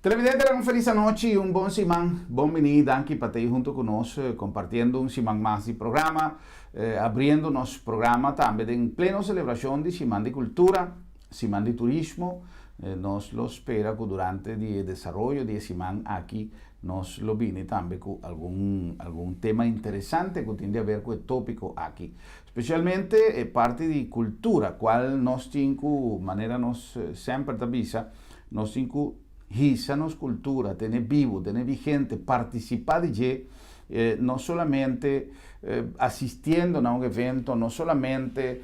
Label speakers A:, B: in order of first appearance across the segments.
A: Televidente, un felis anochi i un bon siman. Bon bini, danki pa ta huntu ku nos, kompartiendo un siman mas di programa, abriendo nos programa tambe den pleno selebrashon di Siman di Kultura, Siman di Turismo. Nos lo spera ku durante di e desaroyo di e siman aki nos lo bini tambe ku algun tema interesante ku tin di haber ku e tópiko aki. Spesialmente e parti di kultura, kual nos tin ku, manera nos semper ta bisa, nos tin ku hisa nos kultura, tene bibu, tene vigente, partisipá di dje, no solamente asistiendo na un evento, no solamente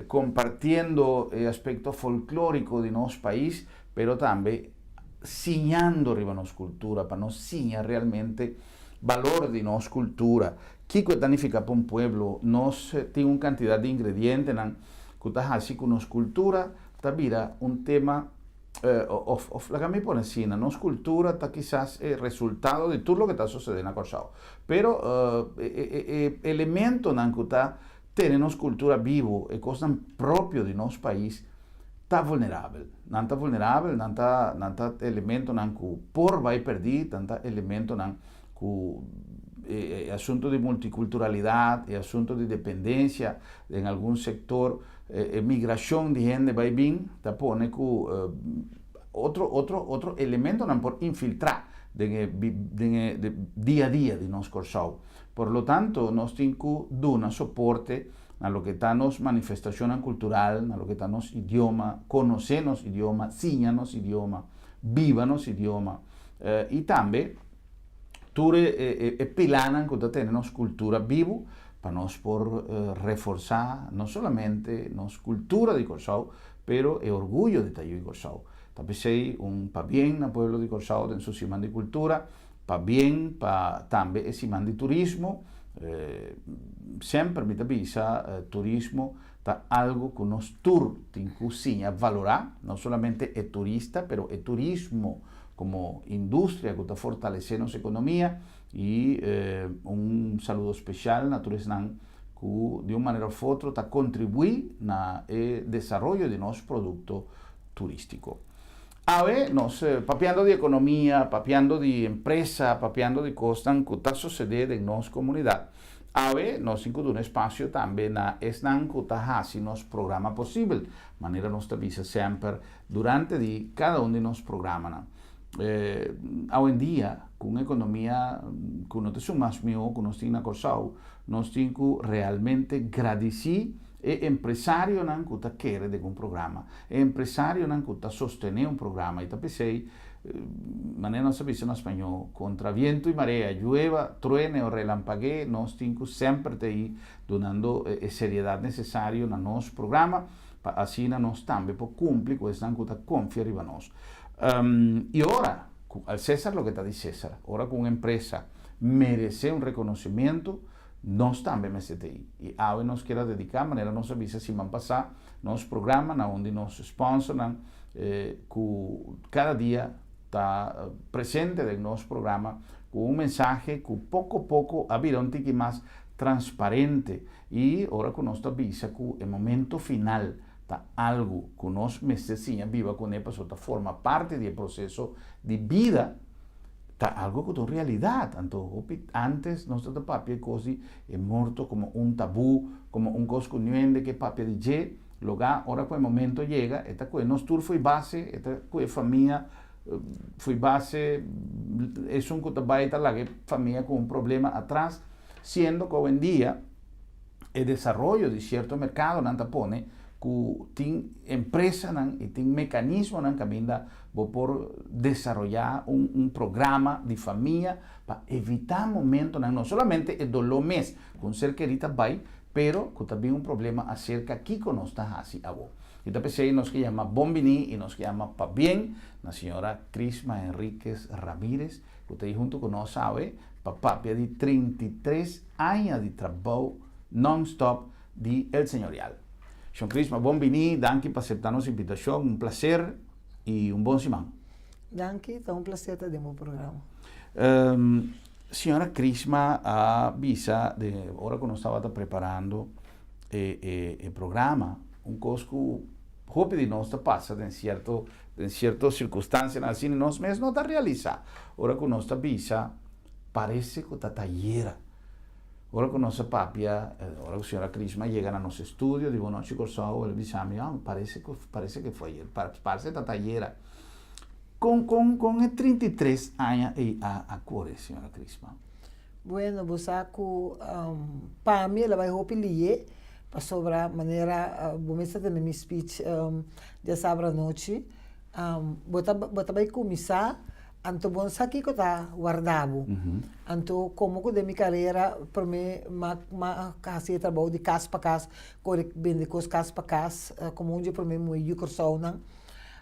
A: kompartiendo e aspekto folklóriko di nos pais, pero tambe siñando riba nos kultura, pa nos siña realmente balor di nos kultura. Kiko e ta nifiká pa un pueblo? Nos tin un kantidat di ingredientenan ku ta hasi ku nos kultura ta bira un tema, òf laga mi pone asina, nos kultura ta kisas e resultado di tur loke ta sosodé na Kòrsou. Pero e elementonan ku ta tene nos kultura bibu, e kosnan propio di nos pais, ta vulnerabel. Nan ta vulnerabel, nan ta elementonan ku por bai pèrdí, nan ta elementonan ku e asuntu di multikulturalidat, e asuntu di dependensia den algun sektor, e migrashon di hende bai bin, ta pone ku otro elementonan por infiltrá den e dia a dia di nos Kòrsou. Por lo tanto, nos tin ku duna soporte na loke ta nos manifestashon kultural, na loke ta nos idioma, konosé nos idioma, siña nos idioma, biba nos idioma. I tambe, tur e pilánan ku ta tene nos kultura bibu, pa nos por reforsá no solamente nos kultura di Kòrsou, pero e orguyo di ta yu di Kòrsou. Ta p'esei un pabien na pueblo di Kòrsou den su Siman di Kultura, pabien pa tambe e Siman di Turismo. Semper mi ta bisa, turismo ta algu ku nos tur tin ku siña valorá, no solamente e turista, pero e turismo komo industria ku ta fortalesé nos ekonomia. I un saludo spesial na tur esnan ku di un manera òf otro ta kontribuí na e desaroyo di nos produkto turístiko. Awe nos papiando di ekonomia, papiando di empresa, papiando di kosnan ku ta sosodé den nos komunidat. Awe nos tin ku duna espasio tambe na esnan ku ta hasi nos programa posibel, manera nos ta bisa semper durante di kada un di nos programanan. Awendia, ku un ekonomia ku no ta esun mas mihó ku nos tin na Kòrsou, nos tin ku realmente gradisí e empresarionan ku ta kere den un programa, e empresarionan ku ta sostené un programa. I ta p'esei, manera nos ta bisa na spañó, kontra viento i marea, llueva, truene o relampaguee, nos tin ku semper ta ei dunando e seriedat nesesario na nos programa, pa asina nos tambe por kumpli ku esnan ku ta konfia riba nos. I ora ku al César loke ta di César, ora ku un empresa meresé un rekonosementu, nos tambe mester ta ei. I awe nos kier a dediká, manera nos a bisa siman pasá, nos programa na un di nos sponsornan ku kada dia ta presente den nos programa ku un mensahe ku poko poko a bira un tiki mas transparente. I ora ku nos ta bisa ku e momento final ta algu ku nos mester siña biba kuné pasobra ta forma parti di e proseso di bida, ta algu ku ta un realidat. Anto hopi antes nos ta papia e kos di e morto komo un tabú, komo un kos ku niun hende ke papia di dje. Logá ora ku e momento yega e ta kohe nos tur fo'i base, e ta kohe famia fo'i base, esun ku ta bai ta laga e famia ku un problema atras, siendo ku awendia e desaroyo di sierto merkadonan ta pone ku tin empresanan i tin mekanismonan kaminda bo por desaroyá un programa di famia pa evitá momentonan, no solamente e doló mes ku un ser kerí ta bai, pero ku ta bin un problema aserka kiko nos ta hasi awor. I ta p'esei nos ke yama bon biní i nos ke yama pabien na señora Crisma Henriquez Ramirez ku ta ei huntu ku nos awe pa papia di 33 aña di trabou non-stop di El Señorial. Shon Crisma, bon biní, danki pa aseptá nos invitashon, un plaser i un bon siman.
B: Danki, ta un plaser ta den bo programa.
A: Señora Crisma a bisa den ora ku nos tabata preparando e programa, un kos ku hopi di nos ta pasa den sierto Den sierto sirkunstansianan asina nos mes no ta realisá ora ku nos ta bisa parese ku ta tayera. Ora ku nos a papia, ora ku señora Crisma yega na nos estudio di Bon Nochi Kòrsou, el a bisa mi, oh, parese ku parese ke fue ayer, parse ta tayera. Kon kon kon e 33 aña ei a a kore, señora Crisma?
B: Bueno, bo sa ku pa mi el a bai hopi lié, pasobra manera bo mes ta tende mi speech diasabra anochi, bo ta bo ta bai kuminsá, anto bo no sa kiko ta warda bo. Anto komo ku den mi karera promé m'a m'a hasi e trabou di kas pa kas, kore bende kos kas pa kas, komo un dje promé muhé yu Kòrsounan.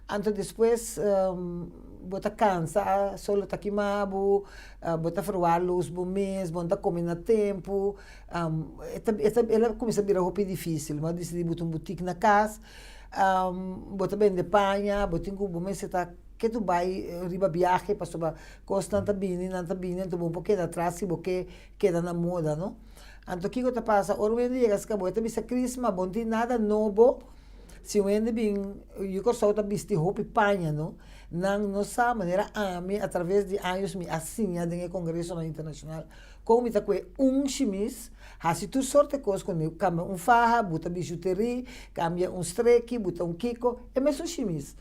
B: Anto despues bo ta kansa, solo ta kima bo, bo ta ferwar lus bo mes, bo no ta kome na tempu, e ta e ta el a kuminsá bira hopi difisil. Mi a disidí buta un butik na kas, bo ta bende paña, bo tin ku bo mester ta ketu bai riba biahe pasobra kosnan ta bini, nan ta bini, anto bo no por keda atras si bo ke keda na moda, no. Anto kiko ta pasa? Ora un hende yega aserka bo e ta bisa, Crisma, bo no tin nada nobo. Si un hende bin yu Kòrsou ta bisti hopi paña no, nan no sa manera ami a traves di años mi a siña den e kongresonan internashonal kon mi ta kue un shimis, hasi tur sorte kos ku mi, kambia un faha, buta bijuterie, kambia un streki, buta un kiko, e mesun shimis.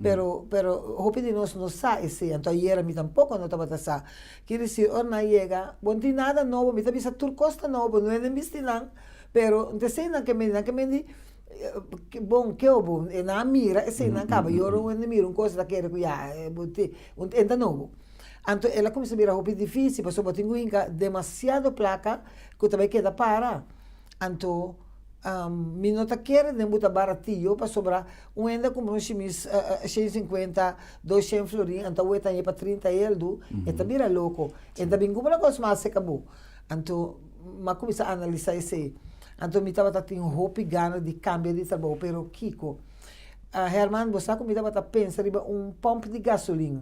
B: Pero pero hopi di nos no sa esei, anto ayera mi tampoko no tabata sa. Kere desir ora nan yega, bo no tin nada nobo, mi ta bisa tur kos ta nobo, no hende bisti nan, pero n'ta esei nan ke mindi, nan ke mindi Bon, ke obo e nan a mira esei nan kaba i ora un hende mira un kos e ta kere ku ya bo tin un e ta nobo. Anto el a kuminsá bira hopi difísil pasobra bo tin ku hinka demasiado plaka ku ta bai keda para. Anto mi no ta kere den bo ta baratio pasobra un hende a kumpra un shimis shen sinkuenta, dos shen florin anto awe ta hañ'é pa trinta eldu e ta bira loko. E ta bin kumpra kos mas serka bo. Anto mi a kuminsá analisá esei. Anto mi tabata tin hopi gana di kambia di trabou, pero kiko? Herman, bo sa ku mi tabata pensa riba un pòmp di gasolin.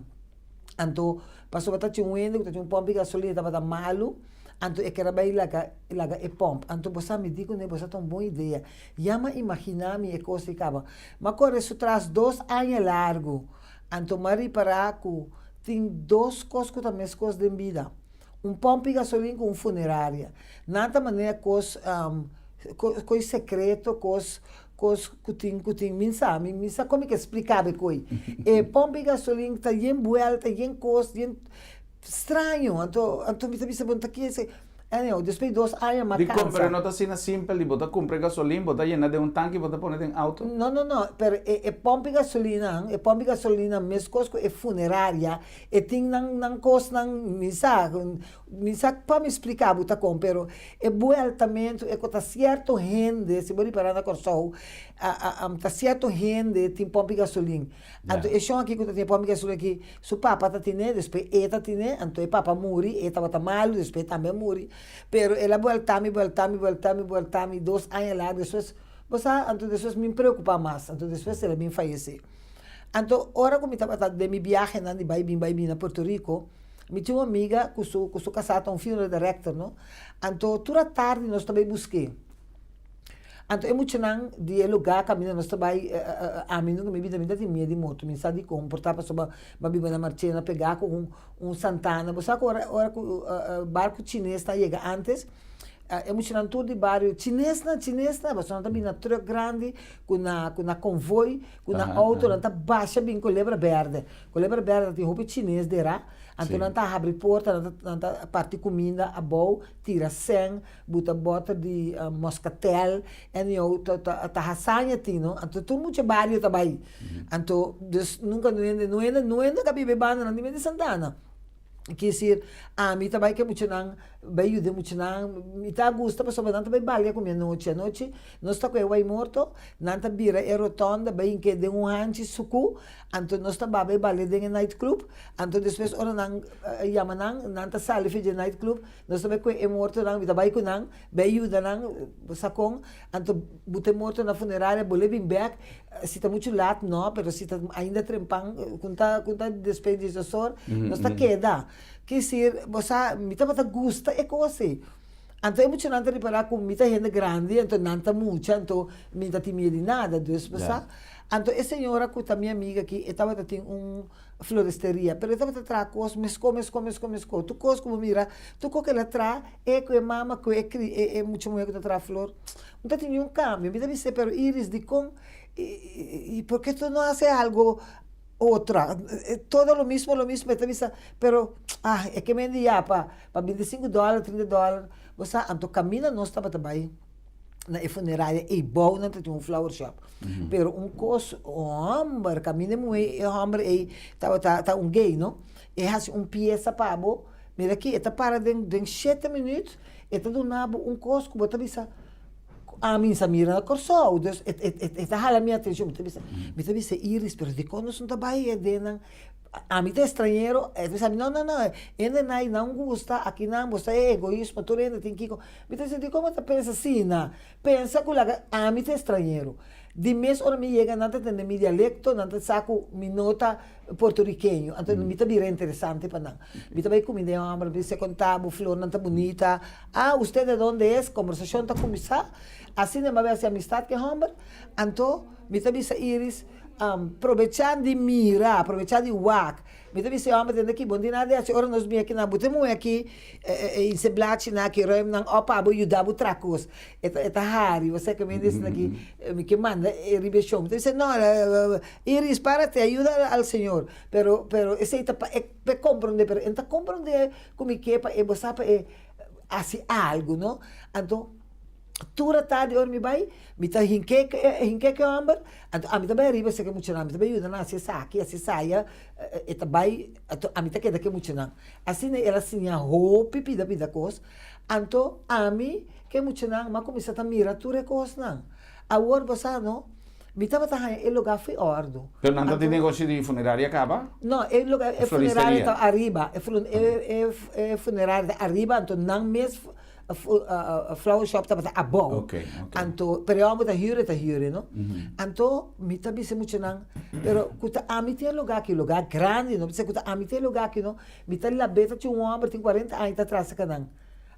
B: Anto, pasobra ta tin un hende ku ta tin un pòmp di gasolin, e tabata malu, anto e kere bai laga laga e pòmp. Anto bo sa, mi di kuné, bo sa ta un bon idea. Ya m'a imaginá mi e kos ei kaba. M'a kore su tras dos aña largu. Anto m'a ripará ku tin dos kos ku ta meskos den bida. Un pòmpi gasolin ku un funeraria. Nan ta manera kos kos sekreto, kos kos ku tin ku tin mi sa, mi sa kon mi ke splika bo e koi. E pòmpi gasolin ta yen buèlta, yen kos, yen straño. Anto anto mi ta bisa bo no ta kier Anyhow, despues di dos aña m'a
A: Dikon?
B: kansa.
A: Pero no ta asina simpel di bo ta kumpra e gasolin, bo ta yena den un tanki, bo ta pone den auto.
B: No, no, no, pero e e pòmpi gasolina, e pòmpi gasolina meskos ku e funeraria, e tin nan nan kosnan, mi sa, mi sa pa mi splika bo ta kon, pero e bueltamentu e ku ta sierto hende, si bo ripará na Kòrsou, a a ta sierto hende tin pòmpi gasolin. Anto e shon aki ku ta tin e pòmpi gasolin aki, Su papa ta tine, despues e ta tine, anto e papa a muri, e tabata malu, despues e tambe a muri, pero el a buelta mi, buelta mi, buelta mi, buelta mi, dos aña largu despues, bo sa, anto despues mi preocupa mas, anto despues el a bin fayece. Anto ora cu mi tabata den mi biahenan di bay bin bay bin na Puerto Rico, mi tin un amiga cu su cu su casa ta un funeral director no, anto tur atardi nos ta bay buske. Anto e muchanan di e lugá kaminda nos ta bai, ami nunka mi bida mi ta tin miedu di moto, mi sa dikon, por ta pasobra mi a biba na Marchena pegá ku un un santana. Bo sa ku ora ora ku barku chines ta yega ántes, e muchanan tur di bario, chinesnan, chinesnan, pasobra nan ta bini na trùk grandi ku na ku na konvoi, ku na outo, nan ta basha bin Kolebra Bèrdè. Kolebra Bèrdè ta tin hopi chines derá, anto nan ta habri porta, nan ta nan ta parti kuminda abou, tira sèn. Buta bòter di moscatel anyhow ta ta ta hazaña tin no anto tur mucha bario ta bai anto dus nunca no hende no hende no hende ta biba e bandanan di Mende Santana kier decir ami ta bai ke muchanan bai yuda e muchanan mi ta gusta pasobra nan ta bai balia ku mi anochi anochi nos ta kohe wai morto nan ta bira e rotonda bai hinke den un hanchi suku anto nos ta bai balia den e night club anto despues ora nan yama nan nan ta sali for di e night club. Nos ta bai kue e mortonan, mi ta bai ku nan, bai yuda nan, bo sa kon, anto bo ta e morto na funeraria, bo le bin bèk, si ta muchu lat no, pero si ta ainda trempan, kun ta kun ta despedí di sosor, nos ta keda. Kisir, bo sa, mi tabata gusta e kos ei. Anto e muchanan ta ripará ku mi ta hende grandi, anto nan ta mucha, anto mi ta tin miedu di nada, dus bo sa. Anto e señora ku ta mi amiga aki e tabata tin un floresteria pero e tabata traha kos meskó meskó meskó meskó tur kos ku bo mira tur kos ku el a traha e ku e mama ku e kri e mucha muhé ku ta traha flor no ta tin niun kambio mi ta bis'é pero Iris dikon i por ke tu no hasi algo otra todo lo mismo lo mismo e ta bisa pero ah e ke mende ya pa pa binti sinku dòler trinta dòler bo sa anto kaminda nos tabata bai na e funeraria ei bou nan ta tin un flower shop pero un kos hòmber kaminda e muhé e hòmber ei tabata ta un gay no e hasi un piesa pa bo mira aki e ta para den den shete minüt e ta duna bo un kos ku bo ta bisa Ami sa mira na Kòrsou, dus e e ta hala mi atenshon. Mi ta bisa, mi ta bisa Iris, pero dikon nos no ta bai den nan? Ami ta estranhero, e ta bisa mi, no, no, no, hende nan nan gusta, aki nan bo sa e egoismo, tur hende tin kiko. Mi ta bisa, dikon bo ta pensa asina? Pensa ku laga, ami ta estranhero. Di mes ora mi yega nan ta tende mi dialekto, nan ta sa ku mi no ta puertorikeño, anto mi ta bira interesante pa nan. Mi ta bai kuminda e hòmber, mi ta bisa, konta bo flornan ta bunita. Ah, usted de donde es? Kombersashon ta kuminsá. Asina mi a bai hasi amistat ku e hòmber. Anto mi ta bisa Iris, Probechá di mira, probechá di wak. Mi ta bisa e hòmber tende aki, bo no tin nada di hasi ora nos bin aki nan. Bo ta e muhé aki inse blachinan aki, ruim nan òp pa bo yuda bo traha kos. E ta e ta hari, bo sa ke mi di aki, mi ke manda e riba e shon. Mi ta bisa, no, Iris, párate, ayuda al señor. Pero, pero esei ta pa e pa e komprondé, pero e no ta komprondé ku mi ke pa e bo sa pa e hasi algu no. Anto tur atardi ora mi bai mi ta hink'é hink'é ku e hòmber anto ami ta bai ariba esaki muchanan mi ta bai yuda nan hasi esaki hasi esaya e ta bai anto ami ta keda ku e muchanan asina el a siña hopi pida pida kos anto ami ku e muchanan mi a kuminsá ta mira tur e kosnan awor bo sa no Mi tabata haña e lugá fo'i òrdu.
A: Pero nan ta tin negoshi di funeraria kaba?
B: No, e lugá, e funeraria ta ariba. E e funeraria ta ariba, anto nan mes flower shop tabata abou.
A: Oké, oké.
B: Anto, pero e hòmber ta hür, e ta hür e, no? Anto, mi ta bisa muchanan, pero ku ta ami tin e lugá aki, lugá grandi, no? Bisa ku ta ami tin e lugá aki, no? Mi ta lab'é ta tin un hòmber tin kuarenta aña ta tras kanan.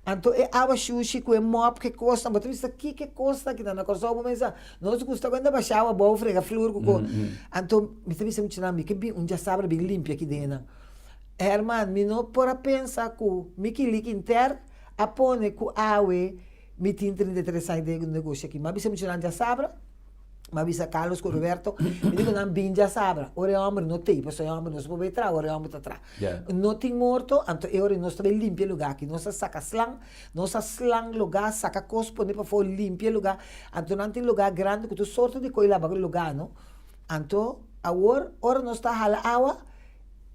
B: Anto e awa shushi ku e mòp ku e kosnan, bo ta bisa kiko e kosnan aki ta na Kòrsou bo mester sa nos gusta ku anda basha awa abou frega flur ku kos. Anto mi ta bisa muchanan mi ke bin un djasabra bin limpia aki den nan. Herman mi no por a pensa ku mi kilik inter a pone ku awe mi tin 33 aña den e negoshi aki. Mi a bisa muchanan djasabra. Mi a bisa Carlos ku Roberto, mi di ku nan bin djasabra, ora e hòmber no t'ei, pasobra e hòmber no sa por bai traha ora e hòmber ta traha. No tin morto, anto e ora nos ta bai limpia e lugá aki. Nos a saka slan, nos a slan lugá, saka kos pone pafó, limpia e lugá. Anto nan tin lugá grandi ku tur sorto di kos laba lugá, no. Anto awor ora nos ta hala awa,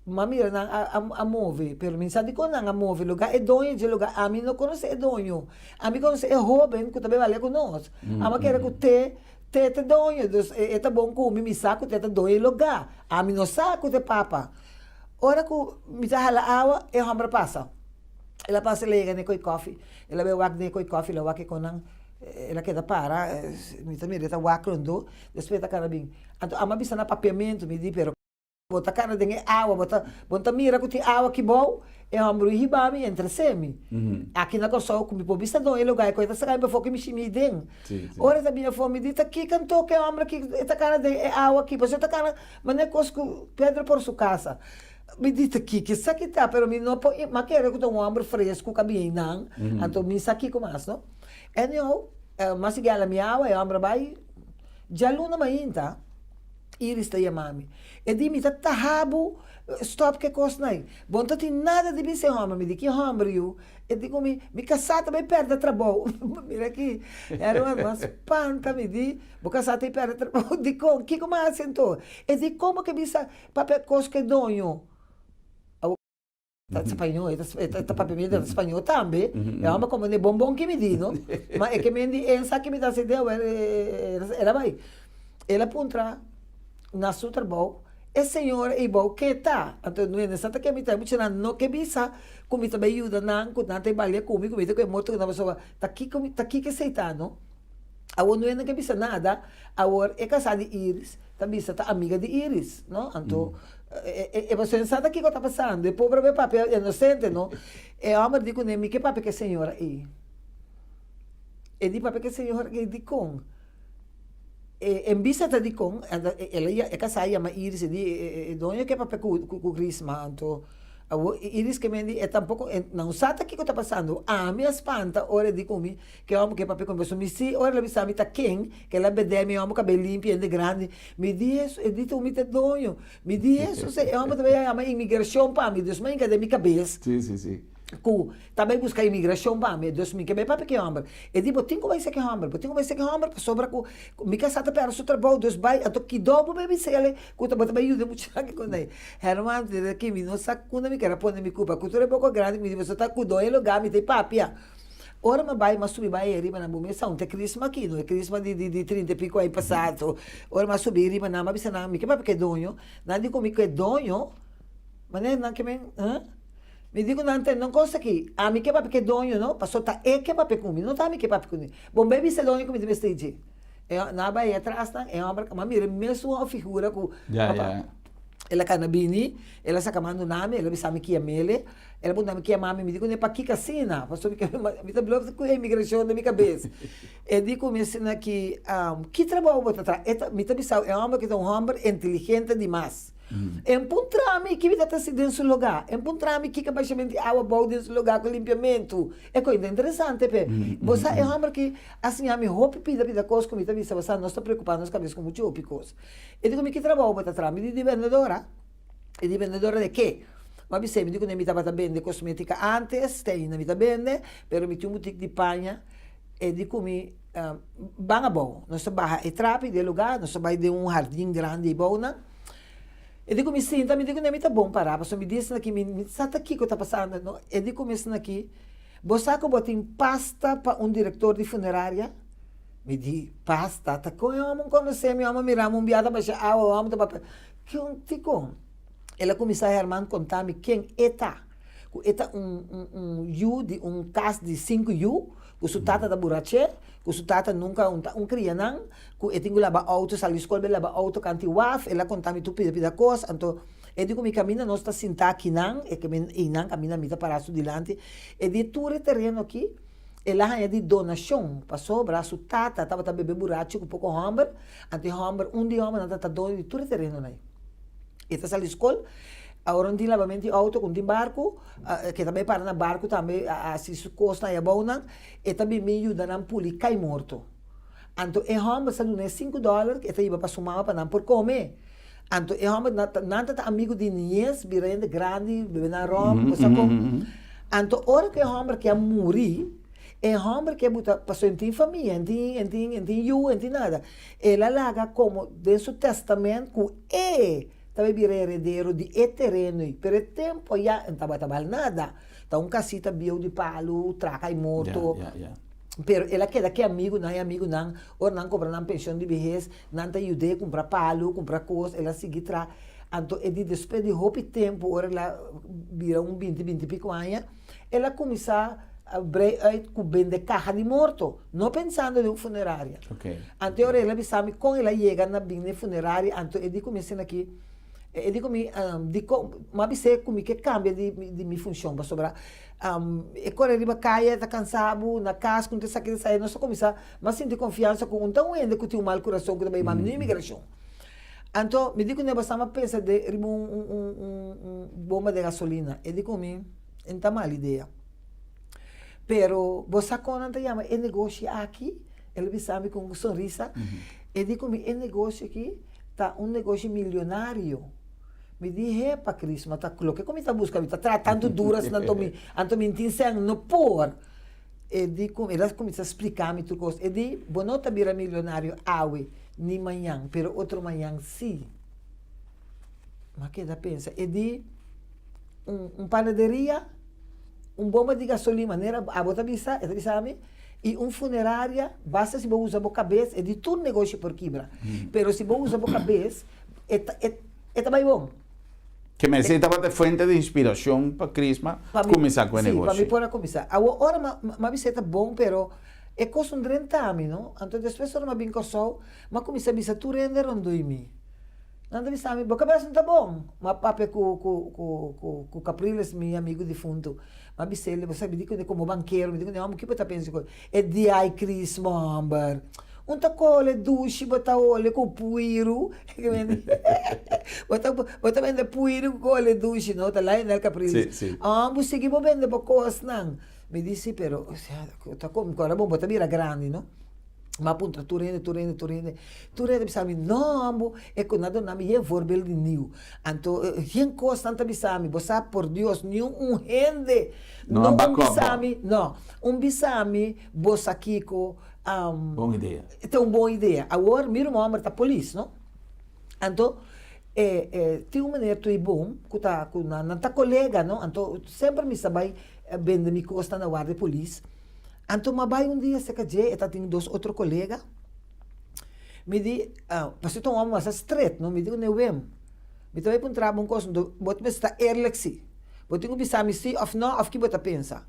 B: M'a mira nan a a move, pero mi sa dikon nan a move lugá e doño dje lugá, ami no konosé e doño, ami konosé e hóben ku ta bai balia ku nos, ami a kere ku te te ta doño, dus e ta bon ku mi, mi sa ku te ta doño e lugá, ami no sa ku ta e papa. Ora ku mi ta hala awa, e hòmber a pasa, el a pasa el a yega na e koi kòfi, el a bai wak den e koi kòfi, el a wak e kon nan, el a keda para, mi ta mira e ta wak rondó, despues e ta kana bin, anto ami a bisa na papiamentu, mi di pero. Bo ta kana den e awa, bo ta bo ta mira ku tin awa aki bou, e hòmber ui hiba mi entresé mi. Aki na Kòrsou ku mi por bisa don e lugá ku e ta saka mi pafó ku mi shimi den. Ora e ta bini afó mi di ta kiko anto ku e hòmber aki e ta kana den e awa aki pasobra e ta kana manera kos ku Pedro por su kasa. Mi di ta kiko esaki ta pero mi no por mi a kere ku ta un hòmber fresku ku a bini einan anto mi sa kiko mas no. Anyhow mi a sigui hala mi awa e hòmber a bai djaluna mainta. Iris ta yama mi. E di mi ta taha bo stop ke kosnan ei. Bo no ta tin nada di bisa e hòmber. Mi di ki hòmber yu? E di ku mi, mi kasá ta bai pèrdè trabou. Mira aki, Erwin a spanta. Mi di, bo kasá ta bai pèrdè trabou? Dikon? Kiko mi a hasi anto? E di, komo ke bisa papia kos ku e doño? Ta spañó, e ta papia mi ta spañó tambe. E hòmber komo ne bon bon ki mi di no. Ma e ke men di e sa ki mi ta hasi deu el a bai. El a puntra na su trabou, e señora ei bou ke ta? Anto no sa ta ke mi ta. E muchanan no ke bisa ku mi ta bai yuda nan, ku nan ta balia ku mi, ku mi ta ku e moto ku nan pasobra ta kiko ta kiko esei ta no. Awor no e no ke bisa nada, awor e kasá di Iris ta bisa ta amiga di Iris no. Anto E pasobra sa ta kiko ta pasando, e pobre be papia inosente no, e homber di kuné mi ke papia ku e señora ei, e di papia ku e señora ei dikon? En bista ta dikon, el a e kasá a yama Iris e di e doño ke papia ku ku Crisma anto awor Iris ke men di e tampoko e nan sa ta kiko ta pasando ami a spanta ora e di ku mi ke hòmber ke papia ku mi pasobra mi si ora el a bisa mi ta ken ke el a bedé mi e hòmber kabei limpi hende grandi mi di hesu e di tur mi ta e doño mi di hesu e hòmber ta bai a yama imigrashon pa mi dus mi a hinka den mi kabes. Ku ta bai buska imigrashon pa mi, dus mi ke bai papia ku e hòmber. E di, Bo tin ku bai sa ku e hòmber, bo tin ku bai sa ku e hòmber pasobra ku mi kasá ta pèrdè su trabou, dus bai. Anto kidó bo bai bisa el ku ta bo ta bai yuda e muchanan ku nei. Herman, di aki mi no sa kunda mi ker a pone mi kupa, ku tur e boko grandi ku mi di pasobra ta kudó e lugá mi ta e papia. Ora mi a bai, mi a subi bai ariba nan bo mesa, un ta e krisma aki, no e krisma di di trinta i piko aña pasado. Ora mi a subi riba nan, mi a bisa nan, mi ke papia ku e doño? Nan di ku mi ku e doño, manera nan ke men, huh? Mi di ku nan tende un kos aki, ami ke papia ku e doño no, paso ta e ke papia ku mi, no ta ami ke papia ku mi. Bon bai bisa e doño ku mi ta mester dje. E nan a bai atras nan, e hòmber a mira e mesun figura ku papa. El a kana bini, el a saka man duna mi, el a bisa mi kia mele, el a puntra mi kia mami, mi di kuné pakiko asina, pasobra mi ke mi ta blòf ku emigrashon den mi kabes. E di ku mi asina ki, ki trabou bo ta traha? E ta mi ta bisa e hòmber ki ta un hòmber inteligente dimas. E puntra mi ki mi ta hasi den su lugá. E puntra mi kiko bashamentu di awa bou den su lugá ku limpiamentu. E kos ta interesante p'e. Bo sa e hòmber ki a siña mi hopi pida pida kos ku mi ta bisa bo sa nos ta preokupá nos kabes ku muchu hopi kos. E di ku mi ki trabou bo ta traha? Mi di di bendedora. E di bendedora de ke? Mi a bis'é mi di ku mi tabata bende kosmétika ántes, te ainda mi ta bende, pero mi tin un butik di paña. E di ku mi ban abou. Nos ta baha e trapi di e lugá, nos ta bai den un hardin grandi eibounan. E di ku mi sinta, mi di ku mi ta bon pará, pasobra mi di esaki mi mi sa ta kiko ta pasando no. E di ku mi esaki, Bo sa ku bo tin pasta pa un direktor di funeraria? Mi di, Pasta? Ta kon e hòmber konosé mi? E hòmber mira mi un bia ta basha awa, e hòmber ta papia. Kon dikon? El a kuminsá Herman konta mi ken e ta, ku e ta un un un yu di un kas di sinku yu, ku su tata ta buraché, ku su tata nunka un ta un kria nan, ku e tin ku laba outo, sali skol bai laba outo kanti waf, el a konta mi tur pida pida kos, anto e di ku mi kaminda nos ta sintá akinan, e kaminda einan kaminda mi ta pará su dilanti, e di tur e tereno aki el a haña di donashon, pasobra su tata tabata bebe burachi ku poko hòmber, anto e hòmber, un di e hòmbernan tabata doño di tur e terenonan ei. E ta sali skol, awor un tin labamento di outo ku un tin barku, ke ta bai para na barku tambe a hasi su kosnan ei abounan, e ta bin bin yuda nan puli kai morto. Anto e hòmber sa duna e sinku dòler ku e ta hiba pa su mama pa nan por kome. Anto e hòmber nan ta ta amigu di niñes, bira hende grandi, bebe nan ròm, bo sa kon. Anto ora ku e hòmber ke a muri, e hòmber ke buta, pasobra e tin famia, e tin e tin e tin yu, e tin nada. El a laga komo den su tèstamènt ku e ta bai bira heredero di e tereno ei, pero e tempu ayá e no tabata bal nada. Ta un kasita bieu di palu, traka i morto. Pero el a keda ku e amigunan, e amigunan ora nan kobra nan penshon di behes, nan ta yud'é kumpra palu, kumpra kos, el a sigui traha. Anto e di despues di hopi tempu, ora el a bira un binti, binti i piko aña, el a kuminsá brei uit ku bende kaha di morto, no pensando den un funeraria. Anto e ora el a bisa mi kon el a yega na bin den funeraria, anto e di ku mi asina aki, e di ku mi, dikon, mi a bis'é ku mi ke kambia di mi funshon, pasobra E kore riba kaya ta kansa bo, na kas ku ta esaki ta esaya, nos ta kuminsá mas sinti konfiansa ku un ta un hende ku tin un mal kurason ku ta bai mami no imigrashon. Anto mi di ku Neba Sama pensa de riba un un un un un bomba de gasolina, e di ku mi e no ta mal idea. Pero bo sa kon nan ta yama e negoshi aki? El a bisa mi ku un sonrisa, e di ku mi e negoshi aki ta un negoshi milionario. Mi di, Hepa, Chris, ma ta loke ku mi ta buska, mi ta traha tantu duru asina anto mi, anto mi tin sèn, no por. E di ku, el a kuminsá splika mi tur kos. E di, Bo no ta bira milionario awe ni mañan, pero otro mañan sí. Mi a keda pensa. E di, Un, un panaderia, un bomba di gasolin, manera abo ta bisa, e ta bisa mi, i un funeraria, basta si bo usa bo kabes, e di tur negoshi por kibra. Pero si bo usa bo kabes, E ta, e, e ta bai bon.
A: Ke mester tabata e fuente di inspiracion pa Crisma cuminsa cu e negoshi?
B: Si, pa mi por a cuminsa. Awor ora ma, ma bisa e ta bon, pero e cos no drenta mi, no. Anto despues ora ma bin Corsou, ma cuminsa bisa tur hende rondoi mi. Nan ta bisa mi, bo cabes no ta bon. Ma papia cu, cu, cu, cu, cu Capriles, mi amigo difunto. Ma bis'el, bo sabi di cu como bankero, mi di cu, homber, kico bo ta pensa cu e di ai Crisma, homber. Un ta kole dushi bo ta hole ku puiru. Bo ta bo ta bende puiru ku kole dushi no ta Lionel Capriles.
A: Si, si.
B: Ah bo sigui bo bende bo kosnan. Mi di si pero ta kon ora bo ta bira grandi no. Mi a puntra tur hende tur hende tur hende tur hende a bisa mi no bo e ku nan a duna mi yen voorbeeld di niu. Anto yen kos nan ta bisa mi bo sa por Dios niun un hende
A: No
B: no
A: a
B: un
A: back up
B: bisa
A: bo.
B: mi no un bisa mi bo sa kiko
A: Bon idea.
B: Ta un bon idea. Awor mi ruman homber ta polis, no? Anto e e tin un meneer Tuibom ku ta ku nan nan ta kolega, no? Anto semper mi sa bai bende mi kosnan na warda di polis. Anto mi a bai un dia serka dje, e tatin dos otro kolega. Mi di, pasobra ta un homber masa stret, no? Mi di ku ne Wim, mi ta bai puntra bo un kos, anto bo ta mester ta eerlijk si. Bo tin ku bisa mi si òf no òf ki bo ta pensa.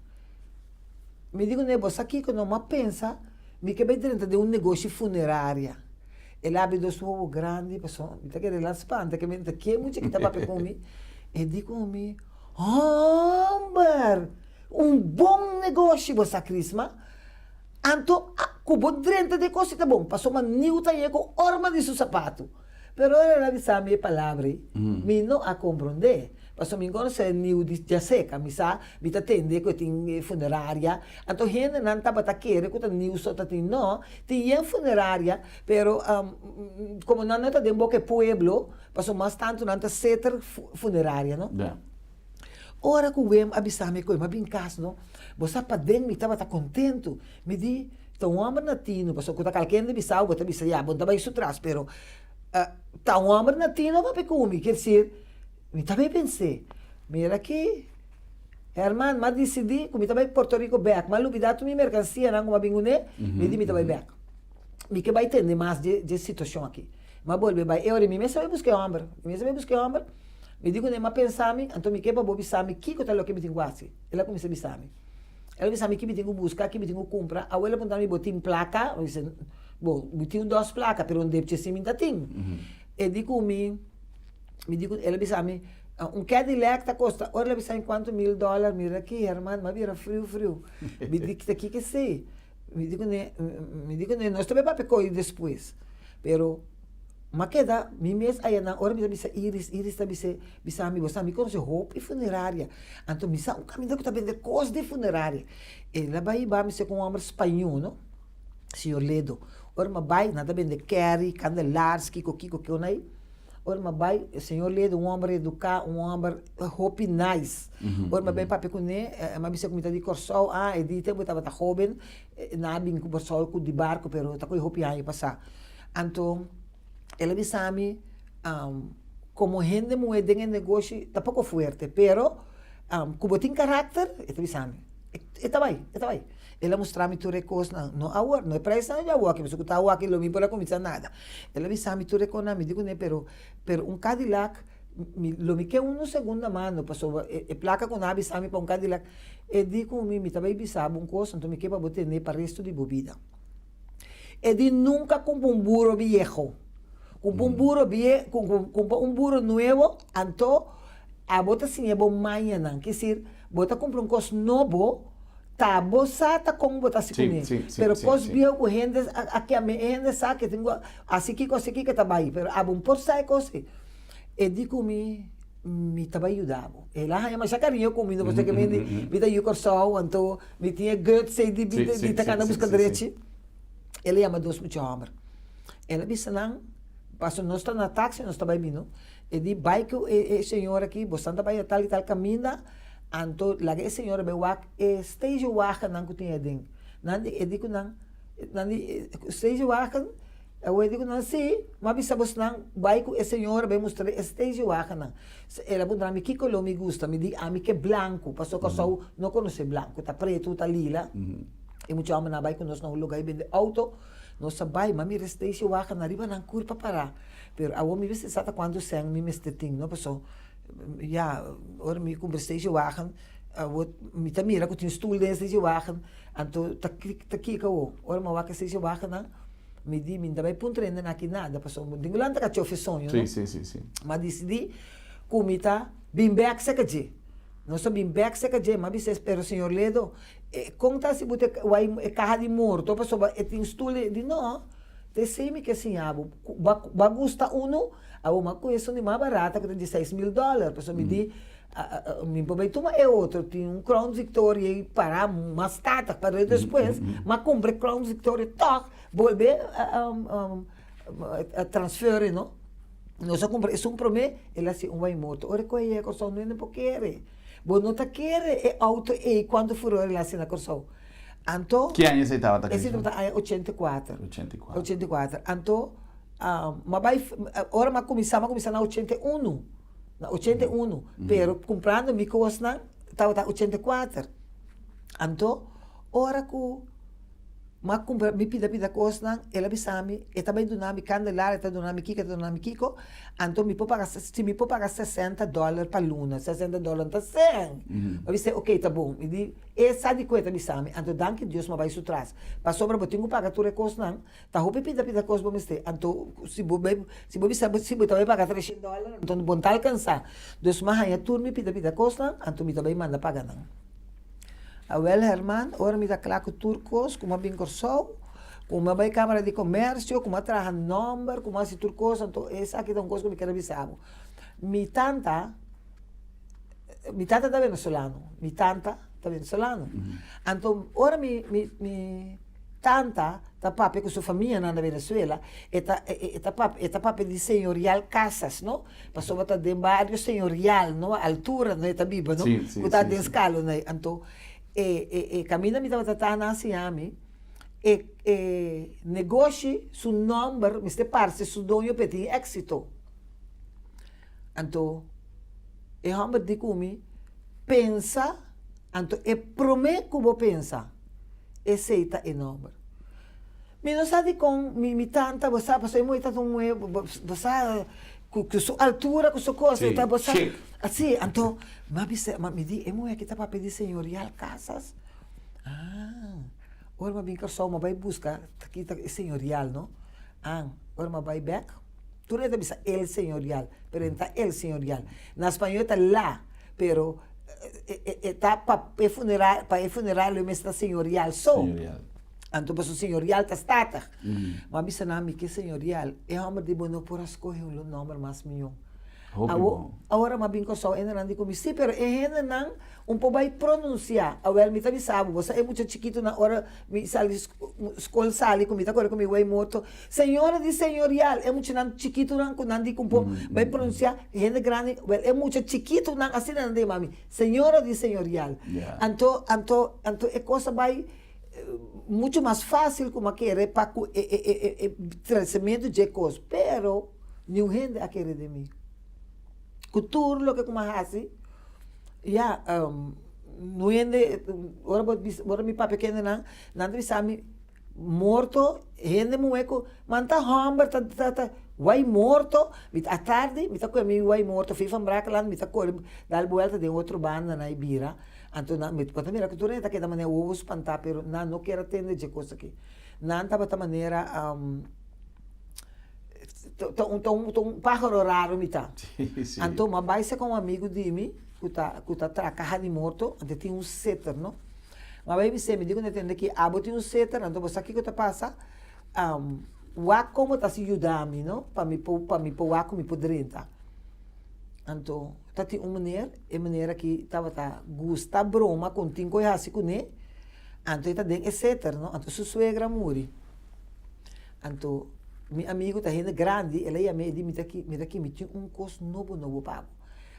B: Mi di kuné, Bo sa kiko? No, m'a pensa mi ke bai drenta den un negoshi funeraria. El a habri dos wowo grandi, pasobra mi ta kere el a spanta ke mi ta ke mucha ki ta papia ku mi. E di ku mi, Homber! Un bon negoshi bo sa, Crisma. Anto ku bo drenta den kos ta bon, pasobra niu ta yega ku orma di su sapatu. Pero ora el a bisa mi e palabra ei, mi no a komprondé. Pasobra mi konosé niu di djaseka, mi sa, mi ta tende ku e tin funeraria. Anto hendenan tabata kere ku ta niu so ta tin. No, tin yen funeraria, pero komo nan no ta den boka e pueblo, pasobra mas tantu nan ta seter funeraria, no. Ora ku Wim a bisa mi ku e a bin kas, no, bo sa paden mi tabata kontentu. Mi di, Ta un hòmber latino, pasobra ku ta kalke hende bisa bo ta bisa ya bo no ta bai su tras, pero ta un hòmber latino papia ku mi, kier desir mi ta bai pens'é, mira aki Herman, m'a disidí ku mi ta bai Puerto Rico bèk, m'a lubidá tur mi merkansianan ku m'a bin kuné, mi di mi ta bai bèk. Mi ke bai tende mas dje situashon aki. M'a bolbe bai, e ora mi mes a bai buska e hòmber, mi mes a bai buska e hòmber, mi di kuné, m'a pensa mi, anto mi ke pa bo bisa mi kiko ta loke mi tin ku hasi. El a kuminsá bisa mi. El a bisa mi ki mi tin ku buska, ki mi tin ku kumpra. Awor el a puntra mi, Bo tin plaka? Mi bisa, Bo, mi tin un dos plaka, pero un depchi si mi ta tin. E di ku mi, mi di ku, el a bisa mi, un Cadillac ta kosta, ora el a bisa mi kuantu mil dòler, mira aki herman, mi a bira friu friu. Mi di, ta kiko esei? Mi di kuné, mi di kuné, nos ta bai papia koe despues. Pero. M'a keda mi mes ayanan ora mi ta bisa Iris, Iris ta bisa bisa mi, bo sa mi konosé hopi funeraria, anto mi sa un kaminda ku ta bende kos di funeraria. El a bai hiba mi serka un hòmber spañó no, señor Ledo. Ora mi a bai nan ta bende kèri, kandelaars, kiko kiko kion ei. Ora mi a bai señor Ledo un hòmber eduká, un hòmber hopi nice. Ora mi a bai papia kuné, mi a bisa ku mi ta di Kòrsou, ah e di tempu e tabata hóben, nan a bin ku Kòrsou ku di barko pero ta kohe hopi aña pasá. Anto el a bisa mi, komo hende muhé den e negoshi ta poko fuerte, pero ku bo tin karakter, e ta bisa mi, e ta bai, e ta bai. El a mustra mi tur e kosnan, no awor, no e preisnan di awoki, pasobra ku ta awoki lo mi por a kuminsá nada. El a bisa mi tur e kosnan, mi di kuné, pero pero un Cadillac mi lo mi ke unu segunda mano, pasobra e plaka ku nan a bisa mi pa un Cadillac, e di ku mi, mi ta bai bisa bo un kos, anto mi ke pa bo tene pa resto di bo bida. E di nunca cumpra un buro bieho. Cumpra un buro bie, cumpra un buro nuevo, anto abo ta siña bo mañanan. Ke esir, bo ta cumpra un cos nobo, ta bo sa ta con bo ta haci cune. Pero cos bieho cu hende a keme, e hende sa ke tin cu haci kico, haci kico ta bay. Pero abo no por sa e cos ey. E di cu mi. Mi ta bai yuda bo. El a haña masha kariño ku mi, no pasobra ke mi mi ta yu Kòrsou, anto mi tin e guts ei di di ta kanda buska drechi. El a yama dos mucha hòmber. El a bisa nan, pasobra nos ta na taksi, nos ta bai bini, e di bai ku e señor aki, boso ta bai tal i tal kaminda, anto laga e señor bai wak e stagewagennan ku tin aden. Nan di, e di ku nan, nan di stagewagen. Awor di ku nan, Sí, m'a bisa bosnan, bai ku e señora bai mustra e stagewagennan. El a puntra mi ki koló mi gusta, mi di, ami ke blanku, pasobra Kòrsou no konosé blanku, ta pretu, ta lila. E mucha hòmbernan a bai ku nos na un lugá i bende outo, nos a bai, m'a mira e stagewagennan riba nan kurpa pará. Pero awor mi mester sa ta kuantu sèn mi mester tin, no, pasobra ya, ora mi kumpra stagewagen, awor mi ta mira ku tin stul den e stagewagen, anto ta ta kiko awor? Ora mi a wak e stagewagennan, Mi di, mi no ta bai puntra hende aki nada, pasobra bo tin ku lanta kachó fe soño, no?
A: Sí, sí, sí.
B: M'a disidí ku mi ta bin bèk serka dje. Nos a bin bèk serka dje, m'a bisa es, pero señor Ledo, kon ta si bo ta wai e kaha di morto pasobra e tin stul? E di, no. Ta esei mi ke siña bo. Bo a gusta unu, awor mi a kohe esun di mas barata ku ta di 6000 dòler, pasobra mi di mi por bai tuma e otro, tin un Crown Victoria ei pará mas tata, pero despues mi a kumpra e Crown Victoria tòg bolbe transfer e no. Nos a kumpra esun promé, el a hasi un waimoto. Ora ku a yega Kòrsou no hende por kere. Bo no ta kere e outo ei kuantu furor el a hasi na Kòrsou. Anto.
A: Ki aña esei tabata,
B: Esei tabata aña 84.
A: 84.
B: 84. Anto, m'a bai, ora m'a kuminsá, m'a kuminsá na 81. Na 81. Pero kumprando mi kosnan tabata 84. Anto, ora ku m'a kumpra mi pida pida kosnan, el a bisa mi, e ta bai duna mi kandelaria, e ta duna mi kiko, e ta duna mi kiko, anto mi por paga, si mi por paga 60 dòler pa luna, 60 dòler ta sen. M'a bis'é, oké, ta bon. Mi di. E sa di ku e ta bisa mi, anto danki Dios m'a bai su tras. Pasobra bo tin ku paga tur e kosnan, ta hopi pida pida kos bo mester. Anto si bo bai, si bo bisa si bo ta bai paga treshen dòler, anto bo no ta alkansá. Dus m'a haña tur mi pida pida kosnan, anto mi ta bai manda paga nan. Awel Herman, ora mi ta kla ku tur kos, ku m'a bin Kòrsou, ku m'a bai Kámara di Komèrsio, ku m'a traha nòmber, ku m'a hasi tur kos, anto esaki ta un kos ku mi ker a bisa bo. Mi tanta. Mi tata ta venezolano, mi tanta ta venezolano. Anto ora mi mi mi tanta ta papia ku su famianan na Venezuela, e ta e ta papia e ta papia di Señorial Casas, no? Pasobra ta den bario Señorial, no? Altura no e ta biba, no? Ku ta den Scalo ei. Anto e e e kaminda mi tabata ta nan a siña mi e e negoshi su nòmber mester parse su doño pa e tin éksito. Anto e hòmber di ku mi, Pensa, anto e promé ku bo pensa, esei ta e nòmber. Mi no sa dikon mi mi tanta, bo sa, pasobra e muhé ta un muhé, bo sa, ku su altura, ku su kos, e ta, bo sa, si, anto mi a bisa, mi di, e muhé aki ta papia di Señorial Casas? Ah, ora mi a bin Kòrsou mi a bai buska ki ta e Señorial, no? Ah, ora mi a bai bèk. Tur e ta bisa el señorial, pero e no ta el señorial. Na spañol e ta la, pero e ta pa e funeral, pa e funeral lo e mester ta señorial so.
A: Señorial.
B: Anto pasobra señorial ta statig. Mi a bisa nan mi ke señorial, e hòmber di bo no por a skohe un nòmber mas mihó.
A: Hopi bon.
B: Awor mi a bin Kòrsou e hendenan di ku mi, si, pero e hendenan un por bai pronunsiá. Awèl mi ta bisa bo, bo sa e mucha chikitunan ora mi sali skol sali ku mi ta kore ku mi wei morto, Señora di señorial, e muchanan chikitunan ku nan di ku un por bai pronunsiá, hende grandi, wèl e mucha chikitunan asina nan ta yama mi, Señora di señorial. Anto, anto, anto e kos a bai muchu mas fásil ku mi a kere pa ku e e e e trasemiento dje kos, pero niun hende a kere den mi. Ku tur loke ku mi a hasi, ya, no hende, ora bo bisa, ora mi papia ku hendenan, nan ta bisa mi, Morto, hende muhé ku man ta hòmber ta ta ta wai morto, mi ta atardi mi ta kohe mi wai morto fi van Brakelland mi ta kore dal buelta den otro banda na e bira, anto nan mi bo ta mira ku tur hende ta keda manera wowo spantá pero nan no kier a tende dje kos aki. Nan tabata manera ta un ta un ta un páharo raro mi ta. Anto mi a bai seka un amigu di mi ku ta ku ta traha kaha di morto anto e tin un seter no. Ma bai bis'é, mi di ku no tende ki abo tin un seter, anto bo sa kiko ta pasa? Wak komo ta si yuda mi, no? Pa mi por, pa mi por wak ku mi por drenta. Anto, ta tin un meneer, e meneer aki tabata gusta broma ku tin ku e hasi kuné, anto e ta den e seter, no? Anto su suegra a muri. Anto, mi amigu ta hende grandi, el a yam'é, e di, mi ta ki, mira aki, mi tin un kos nobo nobo pa bo.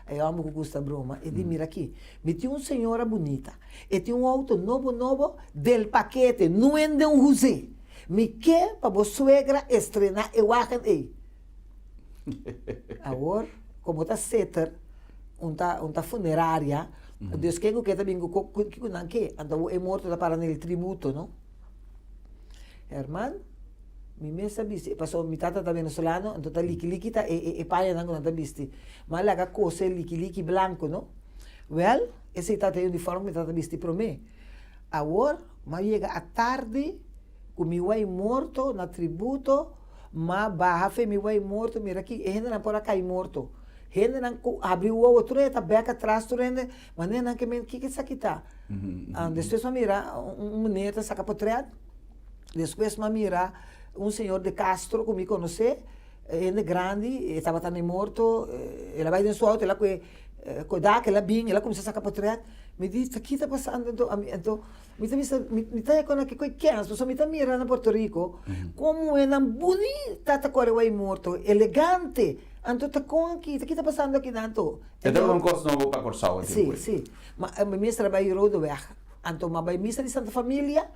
B: E hòmber ku gusta broma, e di, mira aki, mi tin un señora bunita, e tin un outo nobo nobo del pakete, nuende un huzé. Mi ke pa bo suegra estrená e wagen ei. Awor, komo ta seter, un ta un ta funeraria, dus ken ku ke ta bin ku kiko nan ke, anto awor e morto ta para na el tributo, no? Herman, mi mes a bisti, pasobra mi tata ta venezolano, anto ta liki liki ta e pañanan ku nan ta bisti. Mi a laga kose liki liki blanku, no? Wèl, esei tabata e uniforme ku mi tata bisti promé. Awor, mi a yega atardi ku mi wei morto na tributo, mi a baha fe mi wei morto, mira ki e hendenan por a kai morto. Hendenan ku habri wowo tur hende ta bèk atras, tur hende, manera nan ke men kiko esaki ta? Despues mi a mira un meneer ta saka potrèt, despues mi a mira. Un señor de Castro ku mi konosé, hende grandi, e tabata na e morto, el a bai den su outo, el a kue kodak, el a bin, el a kuminsá saka potrèt. Mi di, ta ki ta pasando anto? Ami anto mi ta bisa, mi ta rekòrda kiko e kens, pasobra mi ta mira na Puerto Rico kon muhénan bunita ta kore wei morto, elegante. Anto ta kon aki, ta ki ta pasando akinan anto?
A: E tabata un kos nobo pa Kòrsou e tempu ei.
B: Sí, sí. Ma mi mester a bai Rodeweg, anto mi a bai misa di Santa Familia.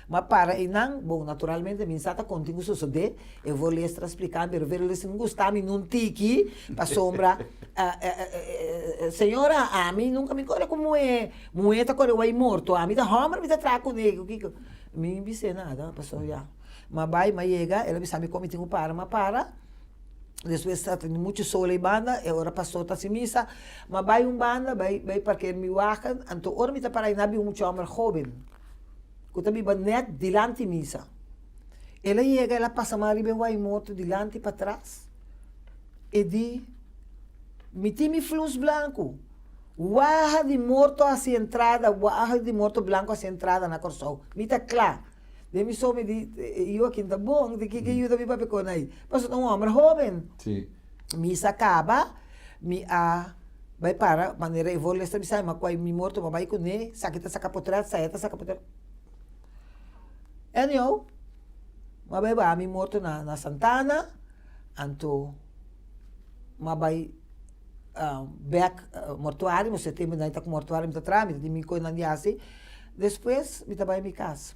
B: Ma para einan, bon, naturalmente mi sa ta kontin ku sosodé, e voorleester a spliká, pero voorleester no gusta mi nun tiki, pasobra señora, ami nunka mi kore ku muhé, muhé ta kore wei morto, ami ta hòmber mi ta traha kuné, ku kiko. Mi bis'é nada, pasobra ya. Mi a bai, mi a yega, el a bisa mi kon mi tin ku para, mi a para. Despues ta tin muchu sol ei banda, e ora pastor ta hasi misa, mi a bai un banda, bai bai parker mi wagen, anto ora mi ta para einan a bin un mucha hòmber hóben. Ku ta biba nèt dilanti misa. El a yega, el a pasa man riba e wai morto dilanti patras. E di, Mi tin mi flus blanku. Waha di morto hasi entrada, waha di morto blanku hasi entrada na Kòrsou. Mi ta kla. Den mi so mi di, e yu akin ta bon, di kiko e yu ta bin papia kon ai? Pasobra ta un hòmber hóben. Misa kaba, mi a bai para manera e voorleester a bisa mi, ma kua mi morto mi a bai kuné, esaki ta saka potret, esaya ta saka potret. Anyhow, mi a bai baha mi morto na na Santana, anto mi a bai bek mortuario, pasobra e tempu nan ta ku mortuario mi ta traha, mi ta tin mi koinan di hasi. Despues mi ta bai mi kas,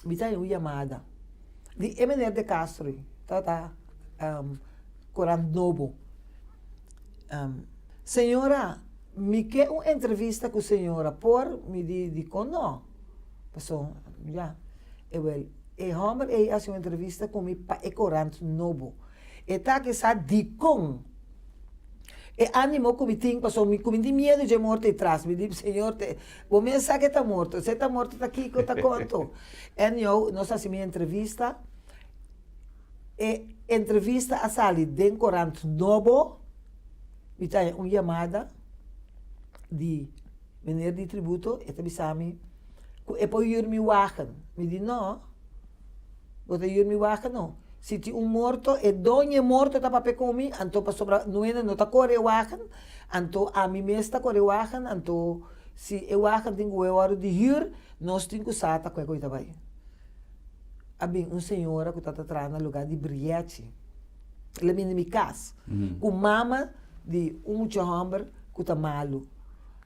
B: mi ta haña un yamada di e meneer de Castro ei, tabata Corant Nobo. Señora, mi ke un entrevista ku señora por? Mi di, dikon no? Paso, ya. E wel, e hòmber ei a hasi un entrevista ku mi pa e korant nobo. E ta ke sa dikon e ánimo ku mi tin, paso mi ku mi tin miedu dje morto ei tras. Mi di, Señor, te, bo mes sa ke ta morto. Si e ta morto ta kiko ta konto? Anyhow, nos a hasi mi entrevista. E entrevista a sali den korant nobo, mi ta haña un yamada di meneer di tributo, e ta bisa mi ku e por hür mi wagen. Mi di no, bo ta hür mi wagen no. Si tin un morto, e doño e morto ta papia ku mi, anto pasobra nuene no ta kore e wagen, anto ami mes ta kore e wagen, anto si e wagen tin ku wòrdu di hür, nos tin ku sa ta kue ku e ta bai. A bin un señora ku tabata traha na lugar di Briechi. El a bini mi kas ku mama di un mucha hòmber ku ta malu.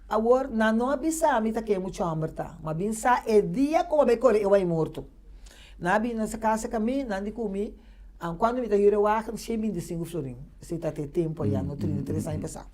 B: Awor, nan no a bisa mi ta ken e mucha hòmber ta. Mi a bin sa e dia ku mi a bai kore e wai morto. Nan a bini na sa kas ku mi, nan di ku mi, kuantu mi ta hür e wagen? Shen bintisinku florin. Esei ta te tempu ayá, no 33 aña pasá.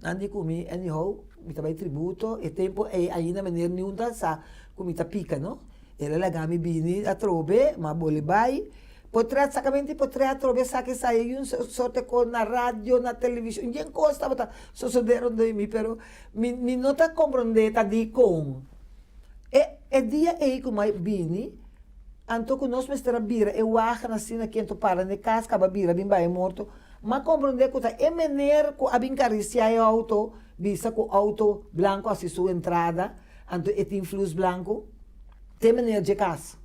B: Nan di ku mi, anyhow, mi ta bai tributo, e tempu ei ainda meneer niun ta sa ku mi ta pika no. El a laga mi bini atrobe, m'a bole bai. Potret, sakamenti potret atrobe esaki esei i un sorte kos na radio, na televishon, yen kos tabata sosodé rondó di mi, pero mi mi no ta komprondé ta dikon. E e dia ei ku m'a bini, anto ku nos mester a bira e wagen asina kento para na e kas kaba bira bin bai e morto, M'a komprondé ku ta e meneer ku a bin karisiá e outo bisa ku outo blanku hasi su entrada, anto e tin flus blanku, t'e meneer dje kas.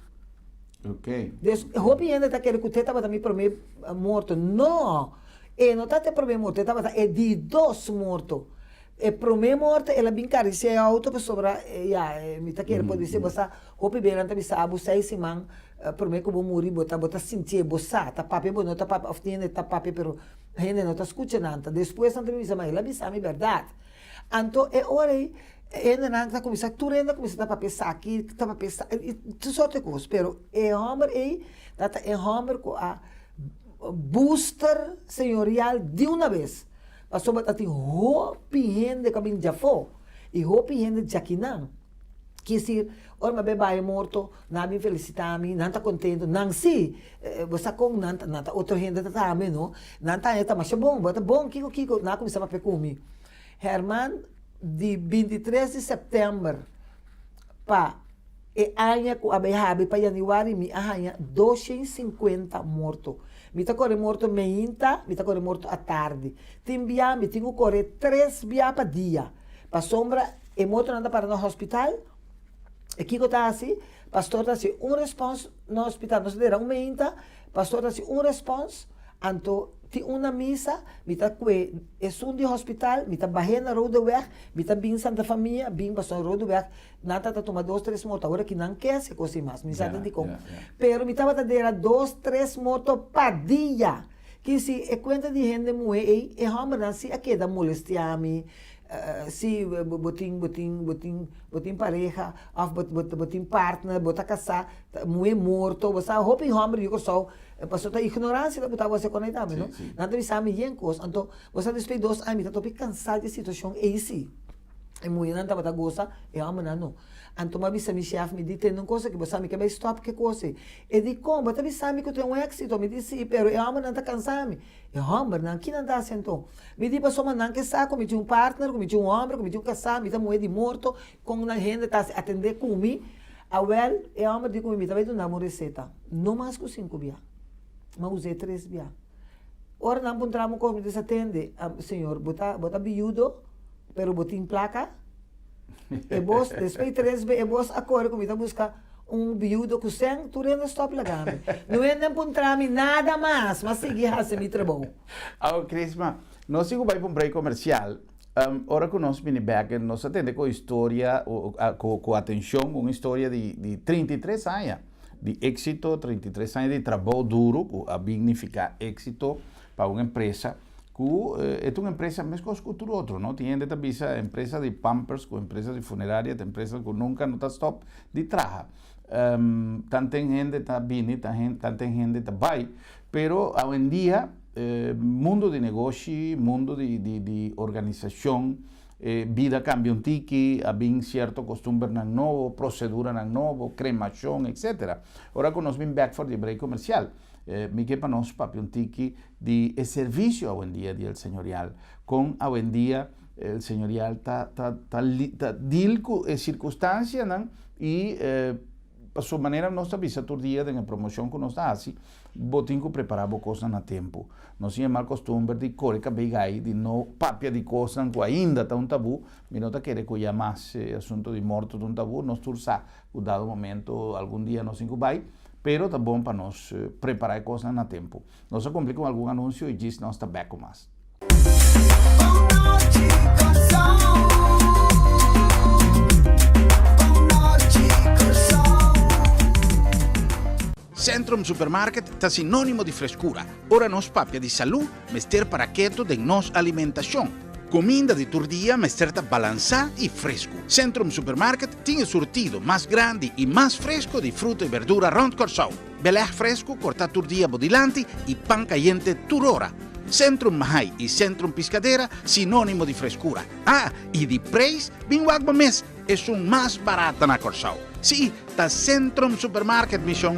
B: Dus hopi hende ta kere ku t'e tabata mi promé morto. No! E no tabata e promé morto, e tabata e di dos morto. E promé morto el a bin karisiá e outo pasobra ya, mi ta kere por bisa bo sa hopi bes nan ta bisa bo seis siman Promé ku bo muri bo ta bo ta sintié, bo sa, ta papia bo no ta papia òf tin hende ta papia pero hende no ta skucha nan. Ta despues nan ta bin bisa ma el a bisa mi bèrdat. Anto e ora ei hendenan ta kuminsá tur hende a kuminsá ta papia esaki, ta papia esa i tur sorto di kos. Pero e hòmber ei ta ta e hòmber ku a booster señorial di una bes pasobra ta tin hopi hende ku a bin djafó i hopi hende djakinan. Kier ora mi a bay e morto, nan a bin felicita mi, nan ta contento, nan si, bo sa con nan ta, nan ta otro hende ta tambe no, nan ta haña ta masha bon, bo ta bon, kiko kiko, nan a cuminsa papia cu mi. Herman, di 23 di september pa e aña cu a bay habri pa januari mi a haña 250 morto. Mi ta core morto meinta, mi ta core morto atardi. Tin bia mi tin cu core tres bia pa dia, pasobra E motonan ta para na hospital, e kiko ta hasi? Pastor ta hasi un respons na hospital, nos ta dera un meinta, pastor ta hasi un respons, anto tin un na misa, mi ta kue esun di hospital, mi ta bah'é na Rodeweg, mi ta bin Santa Famia, bin pasobra Rodeweg nan ta ta tuma dos tres moto, awor aki nan ke hasi kos ei mas, mi sa ta dikon, pero mi tabata dera dos tres moto pa dia, Ki si e kuenta di hende muhé ei, e hòmbernan si a keda molestiá mi, si bo tin bo tin bo tin bo tin pareha òf bo bo bo tin partner, bo ta kasá, muhé morto, bo sa hopi hòmber di Kòrsou, pasobra ta ignoransia ta ku ta wòrdu konai tambe no, nan ta bisa mi yen kos, anto bo sa despues di dos aña mi ta topi kansá di e situashon ei si, e muhénan tabata gosa, e hòmbernan no. Anto mi a bisa mi shèf, mi di, tende un cosa ki bo sa, mi ke bai stòp ke kos ei. E di, Kon? Bo ta bisa mi ku ta un éksito? Mi di, Sí, pero e hòmbernan ta kansa mi. E hòmbernan? Ki nan ta hasi anto? Mi di, Pasobra nan ke sa ku mi tin un partner, ku mi tin un hòmber, ku mi tin un kasá, mi ta muhé di morto, kon nan hende ta hasi atendé ku mi? Awèl, e hòmber di ku mi, Mi ta bai duna bo un reseta, no mas ku sinku bia. Mi a us'é tres bia. Ora nan puntra mi un kos, mi ta bisa, Tende, señor, bo ta bo ta biudo, pero bo tin plaka? E bos, despues di tres be e bos a kore ku mi ta buska un biudo ku sèn, tur hende stòp laga mi. No hende a puntra mi nada mas, m'a sigui hasi mi trabou.
A: Awo Crisma, nos tin ku bai pa un break komersial. Ora ku nos bini bèk, nos a tende ku historia, ku atenshon, un historia di 33 aña di éksito, 33 aña di trabou duru ku a bin nifiká éksito pa un empresa. Ku e ta un empresa meskos ku tur otro, no? Tin hende ta bisa empresa di pampers ku empresa di funeraria ta empresa ku nunka no ta stòp di traha. Tanten hende ta bini, tanten hende ta bai, pero awendia mundu di negoshi, mundu di organisashon, e bida a kambia un tiki, a bin sierto kostumbernan nobo, proseduranan nobo, kremashon, etsetera. Ora ku nos bin bèk for di e break komersial, Mi ke pa nos papia un tiki di e servisio awendia di El Señorial. Kon awendia El Señorial ta ta ta ta deal ku e sirkunstansianan i pasobra manera nos ta bisa tur dia den e promoshon ku nos ta hasi, bo tin ku prepará bo kosnan na tempu. Nos tin e mal kostumber di kore kabei gai, di no papia di kosnan ku ainda ta un tabú. Mi no ta kere ku ya mas e asuntu di morto ta un tabú, nos tur sa ku dado momento algun dia nos tin ku bai. Pero ta bon pa nos prepará e kosnan na tempu. Nos a kumpli ku algun anunsio i djis nos ta bèk ku mas. Centrum Supermarket ta sinónimo di freskura. Ora nos papia di salú, mester para ketu den nos alimentashon. Kuminda di tur dia mester ta balansá i fresku. Centrum Supermarket tin e surtido mas grandi i mas fresku di fruta i berdura rònt Kòrsou. Belèg fresku kortá tur dia bo dilanti i pan kayente tur ora. Centrum Mahai i Centrum Piscadera sinónimo di freskura. Ah, i di preis bin wak bo mes, esun mas barata na Kòrsou. Sí, ta Centrum Supermarket, mi shon!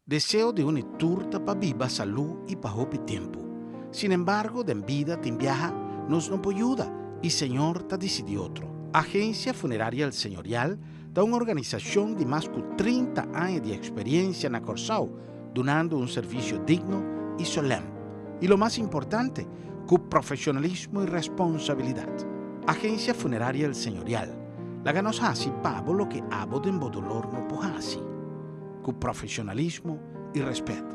A: Deseo di un i tur ta pa biba salú i pa hopi tempu. Sinembargo, den bida tin biaha nos no por yuda i Señor ta disidí otro. Agencia Funeraria El Señorial ta un organisashon di mas ku 30 aña di eksperiencia na Kòrsou, dunando un servisio digno i solèm. I lo mas importante, ku profeshonalismo i responsabilidat. Agencia Funeraria El Señorial, laga nos hasi pa bo loke abo den bo dolor no por hasi. Ku profesionalismo i respet.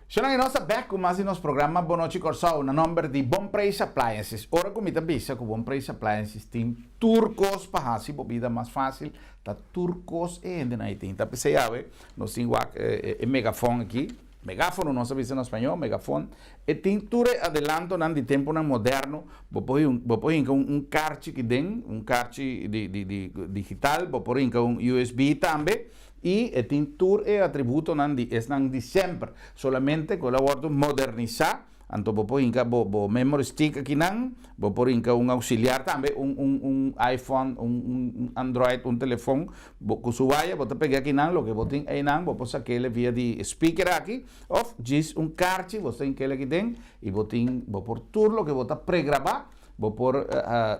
A: Shonnan i nos ta bek ku mas di nos programa Bon Nochi Kòrsou na nòmber di Bon Preis Appliances. Ora ku mi ta bisa ku Bon Preis Appliances tin tur kos pa hasi bo bida mas fásil, ta tur kos e hendenan ei tin. Ta p'esei awe nos tin wak e megafòn aki. Megáfono nos ta bisa na spañó, megafon. E tin tur e adelantonan di temponan moderno. Bo por bo por hinka un un karchi aki den, un karchi di di di digital, bo por hinka un USB tambe i e tin tur e atributonan di esnan di semper. Solamente ku el a wòrdu modernisá. Anto bo por hinka bo bo memory stick akinan, bo por hinka un auxiliar tambe, un un un iPhone, un un Android, un telefon, bo ku su waya bo ta pega akinan, loke bo tin einan bo por sak'el via di speaker aki, of djis un karchi bo ta hink'el aki den i bo tin bo por tur loke bo ta pregrabá bo por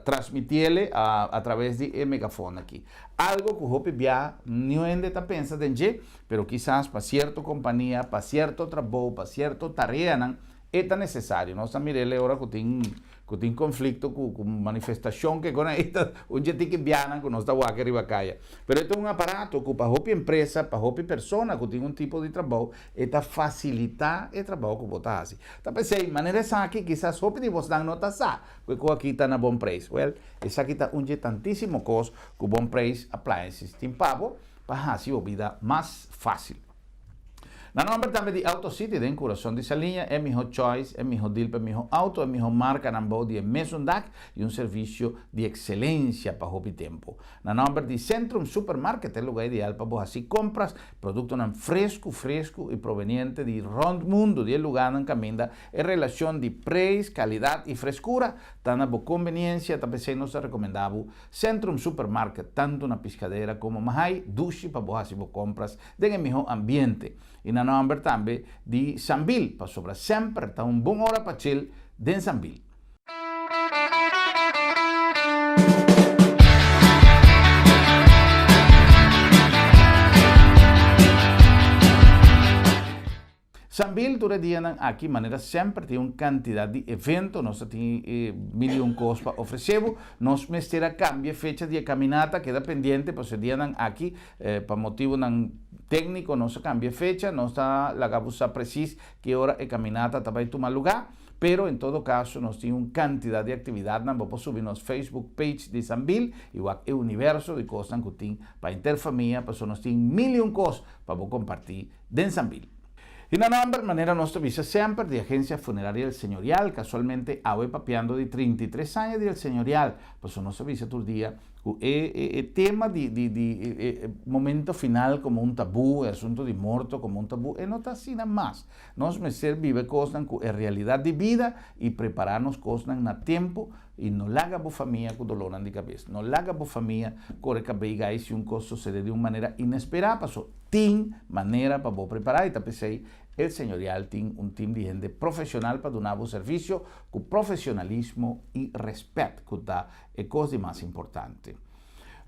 A: transmiti'el a traves di e megafon aki. Algo ku hopi bia niun hende ta pensa den dje, Pero kisas pa sierto kompania, pa sierto trabou, pa sierto tareanan e ta nesesario. Nos ta mir'el e ora ku tin ku tin konflikto, ku ku manifestashon ke kon ei ta un dje tiki bianan ku nos ta wak riba kaya. Pero e ta un aparato ku pa hopi empresa, pa hopi persona ku tin un tipo di trabou, e ta fasilitá e trabou ku bo ta hasi. Ta p'esei, manera esaki kisas hopi di bosnan no ta sa ku e kos aki ta na bon preis. Wèl, esaki ta un dje tantísimo kos ku Bon Preis Appliances tin pa bo. pa hasi bo bida mas fásil. Na nòmber tambe di Auto City den kurason di Saliña, e mihó choice, e mihó deal pa e mihó auto, e mihó markanan bou di e mesun dak i un servisio di ekselensia pa hopi tempu. Na nòmber di Centrum Supermarket, e lugá ideal pa bo hasi kompras, produktonan fresku fresku i proveniente di rònt mundu di e lugánan kaminda e relashon di preis, kalidat i freskura ta na bo kombeniensia, ta p'esei nos ta rekomendá bo Centrum Supermarket, tantu na Piscadera komo Mahay, dushi pa bo hasi bo kompras den e mihó ambiente. I na nòmber tambe di Sambil, pasobra semper ta un bon ora pa chill den Sambil. Sambil tur e dianan aki manera semper tin un kantidat di evento, nos ta tin e mil i un kos pa ofresé bo. Nos mester a kambia e fecha di e kaminata, keda pendiente pasobra e dianan aki pa motibunan tékniko nos a kambia e fecha, nos ta laga bo sa presis ki ora e kaminata ta bai tuma lugá. Pero en todo kaso nos tin un kantidat di aktividatnan, bo por subi nos Facebook page di Sambil i wak e universo di kosnan ku tin pa henter famia pasobra nos tin mil i un kos pa bo kompartí den Sambil. I na nòmber, manera nos ta bisa semper, di Agencia Funeraria El Señorial, kasualmente awe papiando di 33 aña di El Señorial, pasobra nos ta bisa tur dia ku e e e tema di di di e e momento final komo un tabú, e asunto di morto komo un tabú, e no ta asina mas. Nos mester biba e kosnan ku e realidat di bida i prepará nos kosnan na tempu i no laga bo famia ku dolónan di kabes. No laga bo famia kore kabei gai si un kos sosede di un manera inesperá, pasobra Tin manera pa bo prepará i ta p'esei El Señorial tin un tim di hende profesional pa duna bo servisio ku profesionalismo i rèspèt ku ta e kos di mas importante.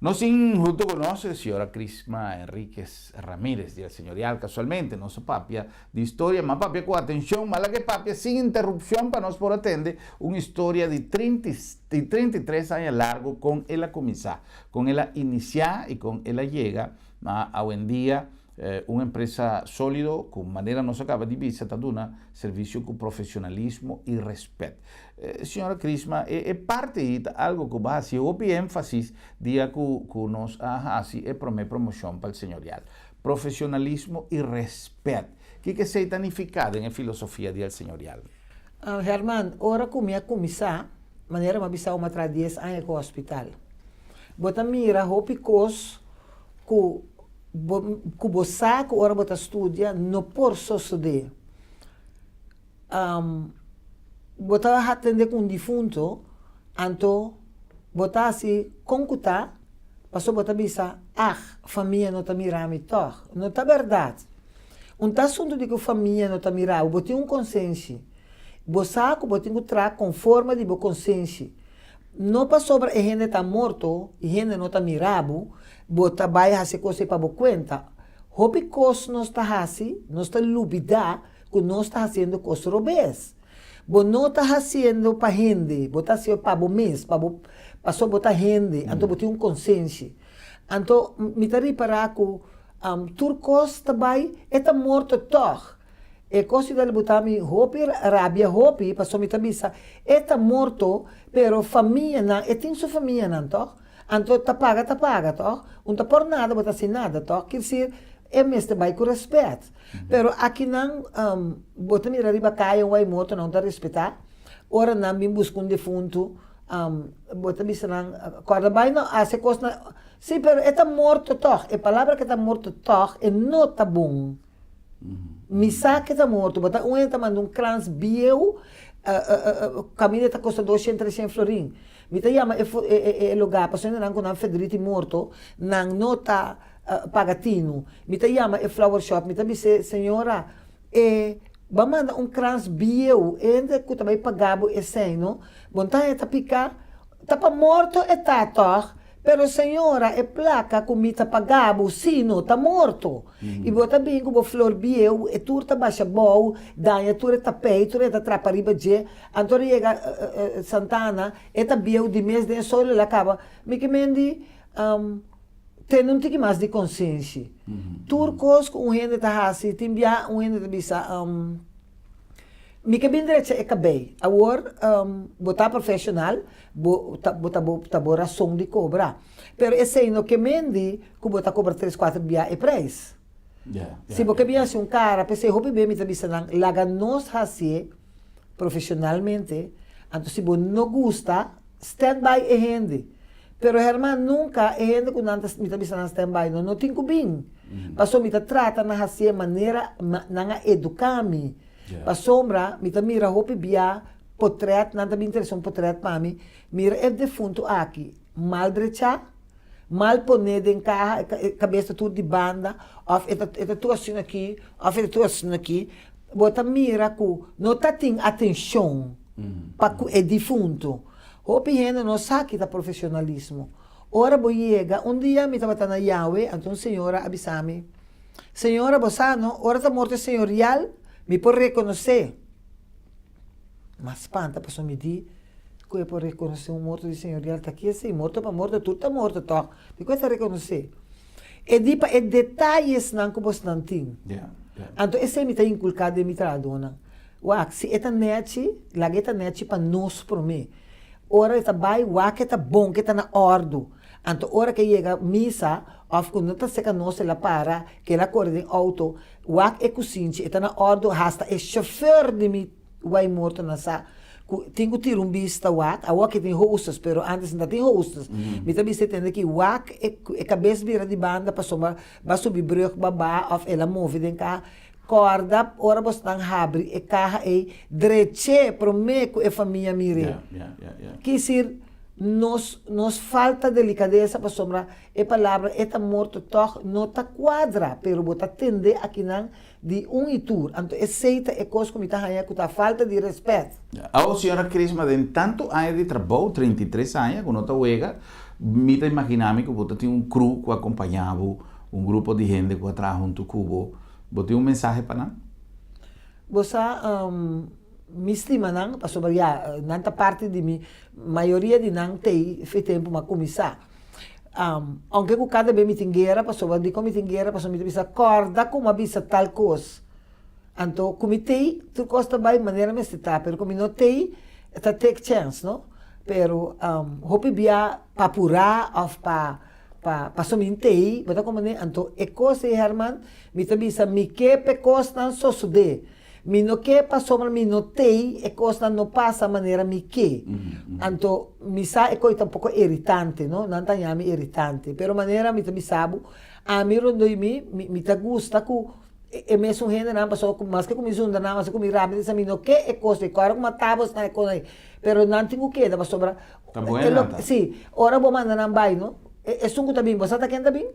A: Nos tin huntu ku nos e señora Crisma Enriquez Ramirez di El Señorial. Kasualmente nos a papia di historia, m'a papia ku atenshon, m'a laga e papia sin interupshon pa nos por a tende un historia di 33 aña largu kon el a kuminsá, kon el a inisiá i kon el a yega Ma awendia un empresa solido cu manera nos a caba di bisa ta duna servicio cu profesionalismo y respet. Señora Crisma, e parti ayi ta algo cu bo a haci hopi enfasis dia cu cu nos a haci e prome promocion pa el Señorial. Profesionalismo y respet. Kiko esey ta nifica den e filosofia di el Señorial?
B: Herman, ora cu mi a cuminsa, manera mi a bisa bo mi a traha dies aña cu hospital. Bo ta mira hopi kos ku bo ku bo sa ku ora bo ta studia no por sosodé. Bo ta atendé ku un difunto, anto bo ta hasi kon ku ta, pasobra bo ta bisa, ah, famia no ta mira mi tòg. No ta bèrdat. Un ta asuntu di ku famia no ta mira bo, bo tin un konsenshi. Bo sa ku bo tin ku traha konforme di bo konsenshi. No pasobra e hende ta morto i hende no ta mira bo, bo ta bai hasi kos ei pa bo kuenta. Hopi kos nos ta hasi, nos ta lubidá ku nos ta hasiendo kos robes. Bo no ta hasiendo pa hende, bo ta hasiendo pa bo mes, pa bo, pasobra bo ta hende, anto bo tin un konsenshi. Anto mi ta ripará ku tur kos ta bai, e ta morto tòg. E kos di ta buta mi hopi rabia hopi pasobra mi ta bisa e ta morto pero famianan e tin su famianan tòg anto ta paga ta paga tòg un ta por nada bo ta hasi nada tòg kier sir E mester bai ku rèspèt. Pero akinan bo ta mira riba kaya un waimoto nan ta respetá. Ora nan bin buska un defuntu bo ta bisa nan kòrda bai no hasi e kosnan. Sí, pero e ta morto tòg. E palabra ku e ta morto tòg e no ta bon. Mi sa ku e ta morto. Bo ta un hende ta manda un krans bieu kaminda e ta kosta doshen treshen florin. Mi ta yama e lugá pasobra nan ku nan fedriti morto nan no ta paga tinu. Mi ta yama e flower shop, mi ta bis'é, Señora, e bo a manda un krans bieu, e hende ku ta bai paga bo esei no, bo no ta haña ta piká? Ta pa morto e ta tòg, pero señora e plaka ku mi ta paga bo si no ta morto. I bo ta bin ku bo flor bieu, e tur ta basha bou, daña tur e tapei, tur e ta trapa riba dje, anto ora yega Santana, e ta bieu di mes den e soil el a kaba. Mi ke mendi. Tene un tiki mas di konsenshi. Tur kos ku un hende ta hasi, tin bia un hende ta bisa, Mi ke bin drecha e kabei. Awor, bo ta profeshonal, bo ta bo ta bo ta bo rason di kobra. Pero esei no ke mendi ku bo ta kobra tres kuater bia e preis. Si bo ke bin hasi un kara, p'esei hopi bia mi ta bisa nan, laga nos hasié profeshonalmente, anto si bo no gusta, Stand by e hende. Pero Herman nunca e hende cu nan ta mi ta bisa nan stand by no no tin cu bin. Pasobra mi ta trata na hacié manera nan a educa mi. Pasobra mi ta mira hopi bia potret nan ta bin trece un potret pa mi mira e defunto aki mal drecha mal pone den caha e cabes ta tur di banda of e ta tur asina aki of e ta tur asina aki bo ta mira cu no ta tin atencion. Pa ku e difuntu. Hopi hende no sa ki ta profesionalismo. Ora bo yega, un dia mi tabata na Yahweh, anto un señora a bisa mi, Señora, bo sa no, ora ta morto e señorial, mi por rekonosé. M'a spanta pasobra mi di ku e por rekonosé un morto di señorial ta ki esei? Morto pa morto, tur ta morto tòg. Dikon e ta rekonosé? E di pa e detayesnan ku bosnan tin. Anto esei mi ta inkulká den mi trahadónan. Wak, si e ta nèchi, laga e ta nèchi pa nos promé. Ora e ta bai, wak e ta bon, ku e ta na òrdu. Anto ora ku e yega misa, òf ku no ta seka nos el a para, ku el a kore den outo, wak e kusinchi, e ta na òrdu, hasta e shofèr di mi wai morto nan sa ku tin ku tira un bista wak. Awor ke tin hostess, pero ántes no ta tin hostess. Mi ta bisa e tende ki wak e kabes bira di banda pasobra ba subi brùg ba baha òf el a move den kaha. Kòrda ora bosnan habri e kaha ei, drech'é promé ku e famia mir'é. Kisir nos nos falta delikadesa pasobra e palabra e ta morto tòg no ta kuadra, pero bo ta tendé akinan di un i tur. Anto esei ta e kos ku mi ta haña ku ta falta di rèspèt.
A: Awor señora Crisma den tantu aña di trabou, 33 aña ku no ta wega, mi ta imaginá mi ku bo ta tin un crew ku a kompañá bo, un grupo di hende ku a traha huntu ku bo. Bo tin un mensahe pa nan?
B: Bo sa, mi stima nan pasobra ya, nan ta parti di mi. Mayoria di nan t'ei fe tempu m'a kuminsá. Ounke ku kada be mi tin guera pasobra dikon mi tin guera pasobra mi ta bisa kòrda ku m'a bisa tal kos. Anto ku mi t'ei tur kos ta bai manera mester ta, pero ku mi no t'ei ta take chèns, no? Pero hopi bia pa purá òf pa Pa paso mi ntei, bo ta comprende? Anto e cos ei Herman, mi ta bisa mi ke p'e cosnan sosode. Mi no ke pasobra mi no tei e cosnan no pasa manera mi ke. Anto mi sa e coy ta un poco irritante, no? Nan ta haña mi irritante. Pero manera mi ta bisa bo, ami rondoi mi, mi ta gusta cu e mesun hendenan pasobra cu maske cu mi zunda nan, maske cu mi rabia, mi ta bisa mi no ke e cos ei. Ora cu mata bo esnan e cos ei. Pero nan tin cu keda pasobra
A: Ta buena
B: e lo,
A: ta.
B: si, ora bo manda nan bai no, e esun cu ta bin, bo sa ta ken ta bin?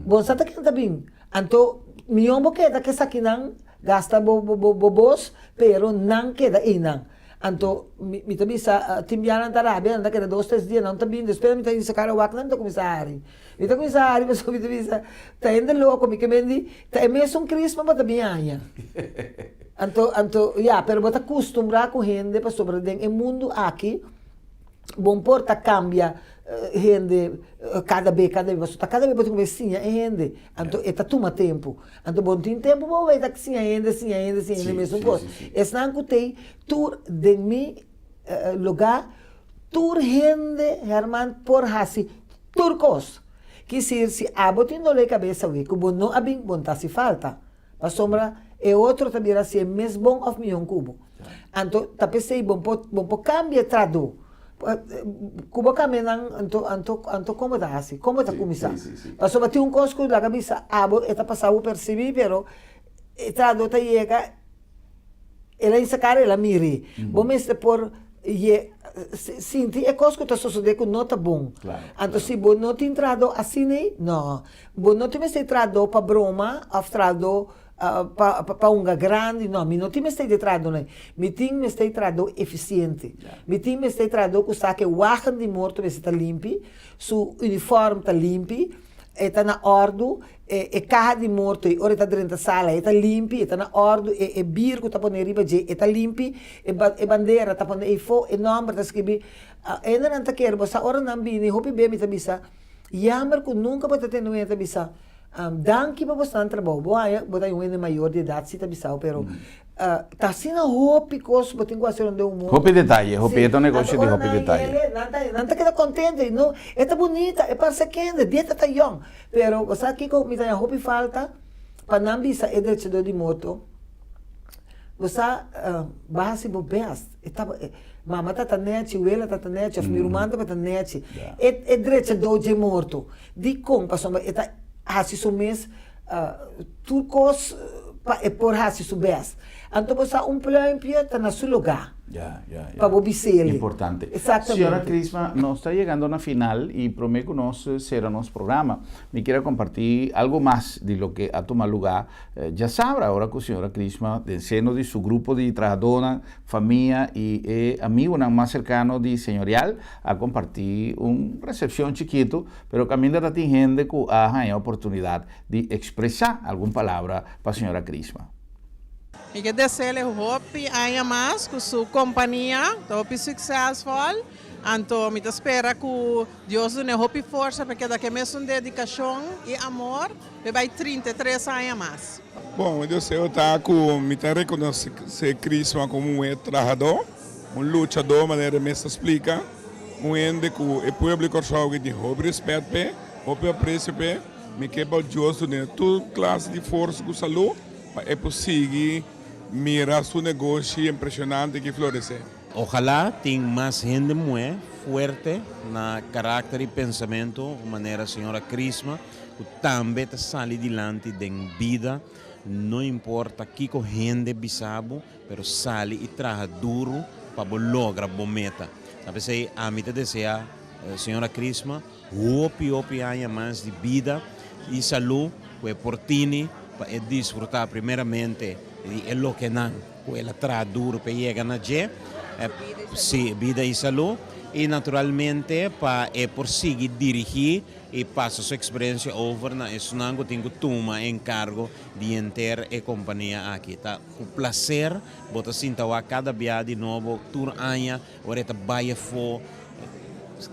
B: Bo sa ta ken ta bin? Anto mion bo keda cu esakinan gasta bo bo bo bos, pero nan keda einan. Anto mi mi ta bisa tin bia nan ta rabia, nan ta keda dos tres dia nan ta bin, despues mi ta bisa cara wak nan mi ta cuminsa hari. Mi ta cuminsa hari pasobra mi ta bisa ta hende loco, mi ke men di ta e mesun crisma bo ta bin haña. Anto, anto, ya, pero bo ta kustumbrá ku hende pasobra den e mundu aki bo por ta kambia hende kada be, kada be, pasobra ta kada be bo tin ku siña e hende, anto e ta tuma tempu. Anto bo no tin tempu pa bo bai ta siña hende, siña hende, siña hende mesun kos. Esnan ku t'ei tur den mi lugá, tur hende, Herman, por hasi tur kos. Kisir si abo tin dolé kabes awe ku bo no a bin, bo no ta hasi falta. Pasobra e otro ta bira hasié mes bon òf mihó ku bo. Anto ta p'esei bo por bo por kambia e trahadó. Ku bo kambia nan anto anto anto kon bo ta hasi? Kon bo ta kuminsá? Pasobra tin un kos ku laga bisa abo e ta pasa bo persibí pero e trahadó ta yega el a insa kara el a mir'é. Bo mester por ye sinti e kos ku ta sosodé ku no ta bon. Anto si bo no tin trahadó asina ei, no. Bo no tin mester trahadó pa broma òf trahadó pa pa hunga grandi, no. Mi no tin mester di trahadónan ei. Mi tin mester trahadó efisiente. Mi tin mester trahadó ku sa ku e wagen di morto mester ta limpi, su unifòrm ta limpi, e ta na òrdu, e e kaha di morto ei ora e ta drenta sala e ta limpi, e ta na òrdu, e e bier ku ta pone riba dje e ta limpi, e ba e bandera ta pone eifó, e nòmber ta skibi. Hendenan ta kere bo sa ora nan bini hopi be mi ta bisa, Jammer ku nunka bo ta tende un hende ta bisa, Danki pa bosnan trabou. Bo haña bo ta un hende mayor di edat si ta bisao pero ta asina hopi kos bo tin ku hasi rondó un mundu.
A: Hopi detaye, hopi, e ta un negoshi di hopi detaye.
B: Nan ta nan ta keda kontento i no e ta bunita, e parse kende, dieta ta yòn. Pero bo sa kiko mi ta haña hopi falta pa nan bisa e drechadó di moto, bo sa bo a hasi bo bèst. E taba mama ta ta nechi, wela ta ta nechi of mi ruman tabata nechi. E e drecha dou dje morto. Dikon? Pasobra e ta hasi su mes tur kos pa e por hasi su bes. Anto bo sa un pluimpje ta na su lugá pa bo bis'el.
A: Importante. Señora Crisma, nos ta yegando na final y prome cu nos cera nos programa, mi kier a comparti algo mas di loke a tuma luga Djasabra ora ku señora Crisma den seno di su grupo di trahadónan, famia i e amigunan mas serkano di señorial a kompartí un resepshon chikitu, pero kaminda ta tin hende ku a haña oportunidat di ekspresá algun palabra pa señora Crisma.
C: Mi ke dese'le hopi aña mas ku su kompania, ta hopi suksesvol. Anto mi ta spera ku Dios dun'e hopi forsa pa keda ku e mesun dedikashon i amor p'e bai 33 aña mas.
D: Bon, mi deseo ta ku mi ta rekonosé Crisma komo un trahadó, un luchadó manera e mes ta splika, un hende ku e pueblo di Kòrsou ke tin hopi rèspèt p'e, hopi apresio p'e. Mi ke pa Dios dun'e tur klase di forsa ku salú pa e por sigui mira su negoshi impreshonante ki floresé.
E: Ojalá tin mas hende muhé fuerte na karakter i pensamentu manera señora Crisma ku tambe ta sali dilanti den bida, no importa kiko hende bisa bo, pero sali i traha duru pa bo logra bo meta. Ta p'esei ami ta desea señora Crisma hopi hopi aña mas di bida i salú ku e por tini pa e disfrutá primeramente di e lokenan. Ku el a traha duru pa e yega na dje, sí, bida i salú, i naturalmente pa e por sigui dirigí i pasa su eksperensia over na esunnan ku tin ku tuma e enkargo di henter e kompania aki. Ta ku plaser bo ta sinta wak kada bia di nobo tur aña ora e ta bai afó.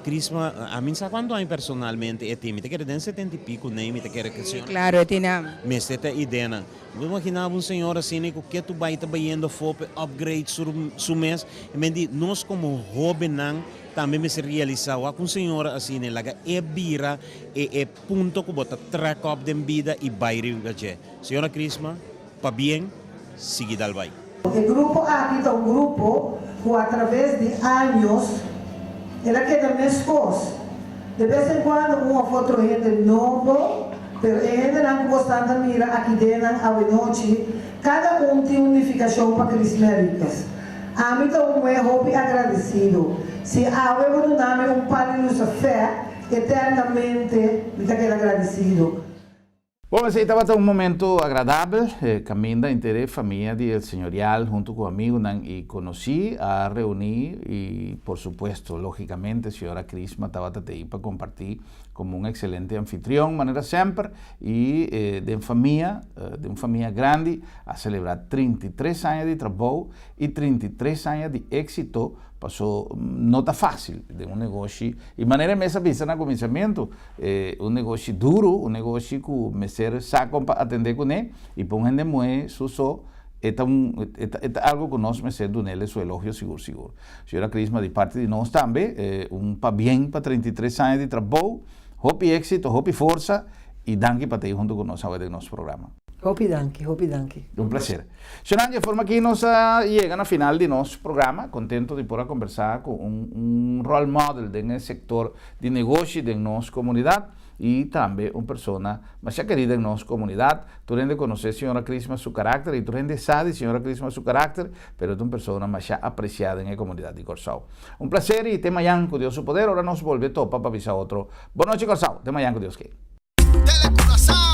E: Crisma, ami no sa kuantu aña personalmente e tin, mi ta kere den setenta i piku nei, mi ta kere ku señora.
C: Klaro, e tin ami.
E: Mester ta idenan. Bo imagina bo un señor asina ku ke tu bai ta bayendo afó pa e upgrade su su mes. I men di nos komo hóbennan tambe mester realisá wak un señora asina e laga e bira e e punto ku bo ta trek op den bida i bai riba dje. Señora Crisma, pabien, sigui dal bai.
B: E grupo aki ta un grupo ku atraves di años el a keda meskos. De bes en kuando un òf otro hende nobo, pero e hendenan ku bosnan ta mira aki den nan awenochi, kada un tin un nifikashon pa Crismericus. Ami ta un muhé hopi agradesido. Si awe bo duna mi un pal di lusafè, eternamente mi ta keda agradesido.
A: Bon, esei tabata un momento agradabel, kaminda henter e famia di El Señorial huntu ku amigunan i konosí a reuní i por supuesto, lógicamente, señora Crisma tabata t'ei pa kompartí komo un ekselente anfitrion manera semper i den famia, den un famia grandi a selebrá 33 aña di trabou i 33 aña di éksito. Paso no ta fácil den un negoshi i manera e mes a bisa na kuminsamentu, e un negoshi duru, un negoshi ku mester sa kon pa atendé kuné i pa un hende muhé su so e ta un e ta e ta algu ku nos mester dun'el su elogio sigur sigur. Señora Crisma di parti di nos tambe un pabien pa 33 aña di trabou. Hopi éksito, hopi forsa i danki pa ta huntu ku nos den nos programa.
B: Hopi danki, hopi danki.
A: Un plaser. Shonandi, di forma ku nos a yega na final di nos programa, kontentu di por kombersá ku un role model den sektor di negoshi di nos komunidat i tambe un persona mas kerí den nos komunidat. Tur hende konosé señora Crisma su karakter i tur hende sa señora Crisma su karakter, pero ta un persona mas apresiá den komunidat di Kòrsou. Un plaser i te mañan ku Dios su poder, ora nos bolbe topa pa bisa otro. Bon nochi, Kòrsou. Te mañan ku Dios ke.
F: Tele Curaçao.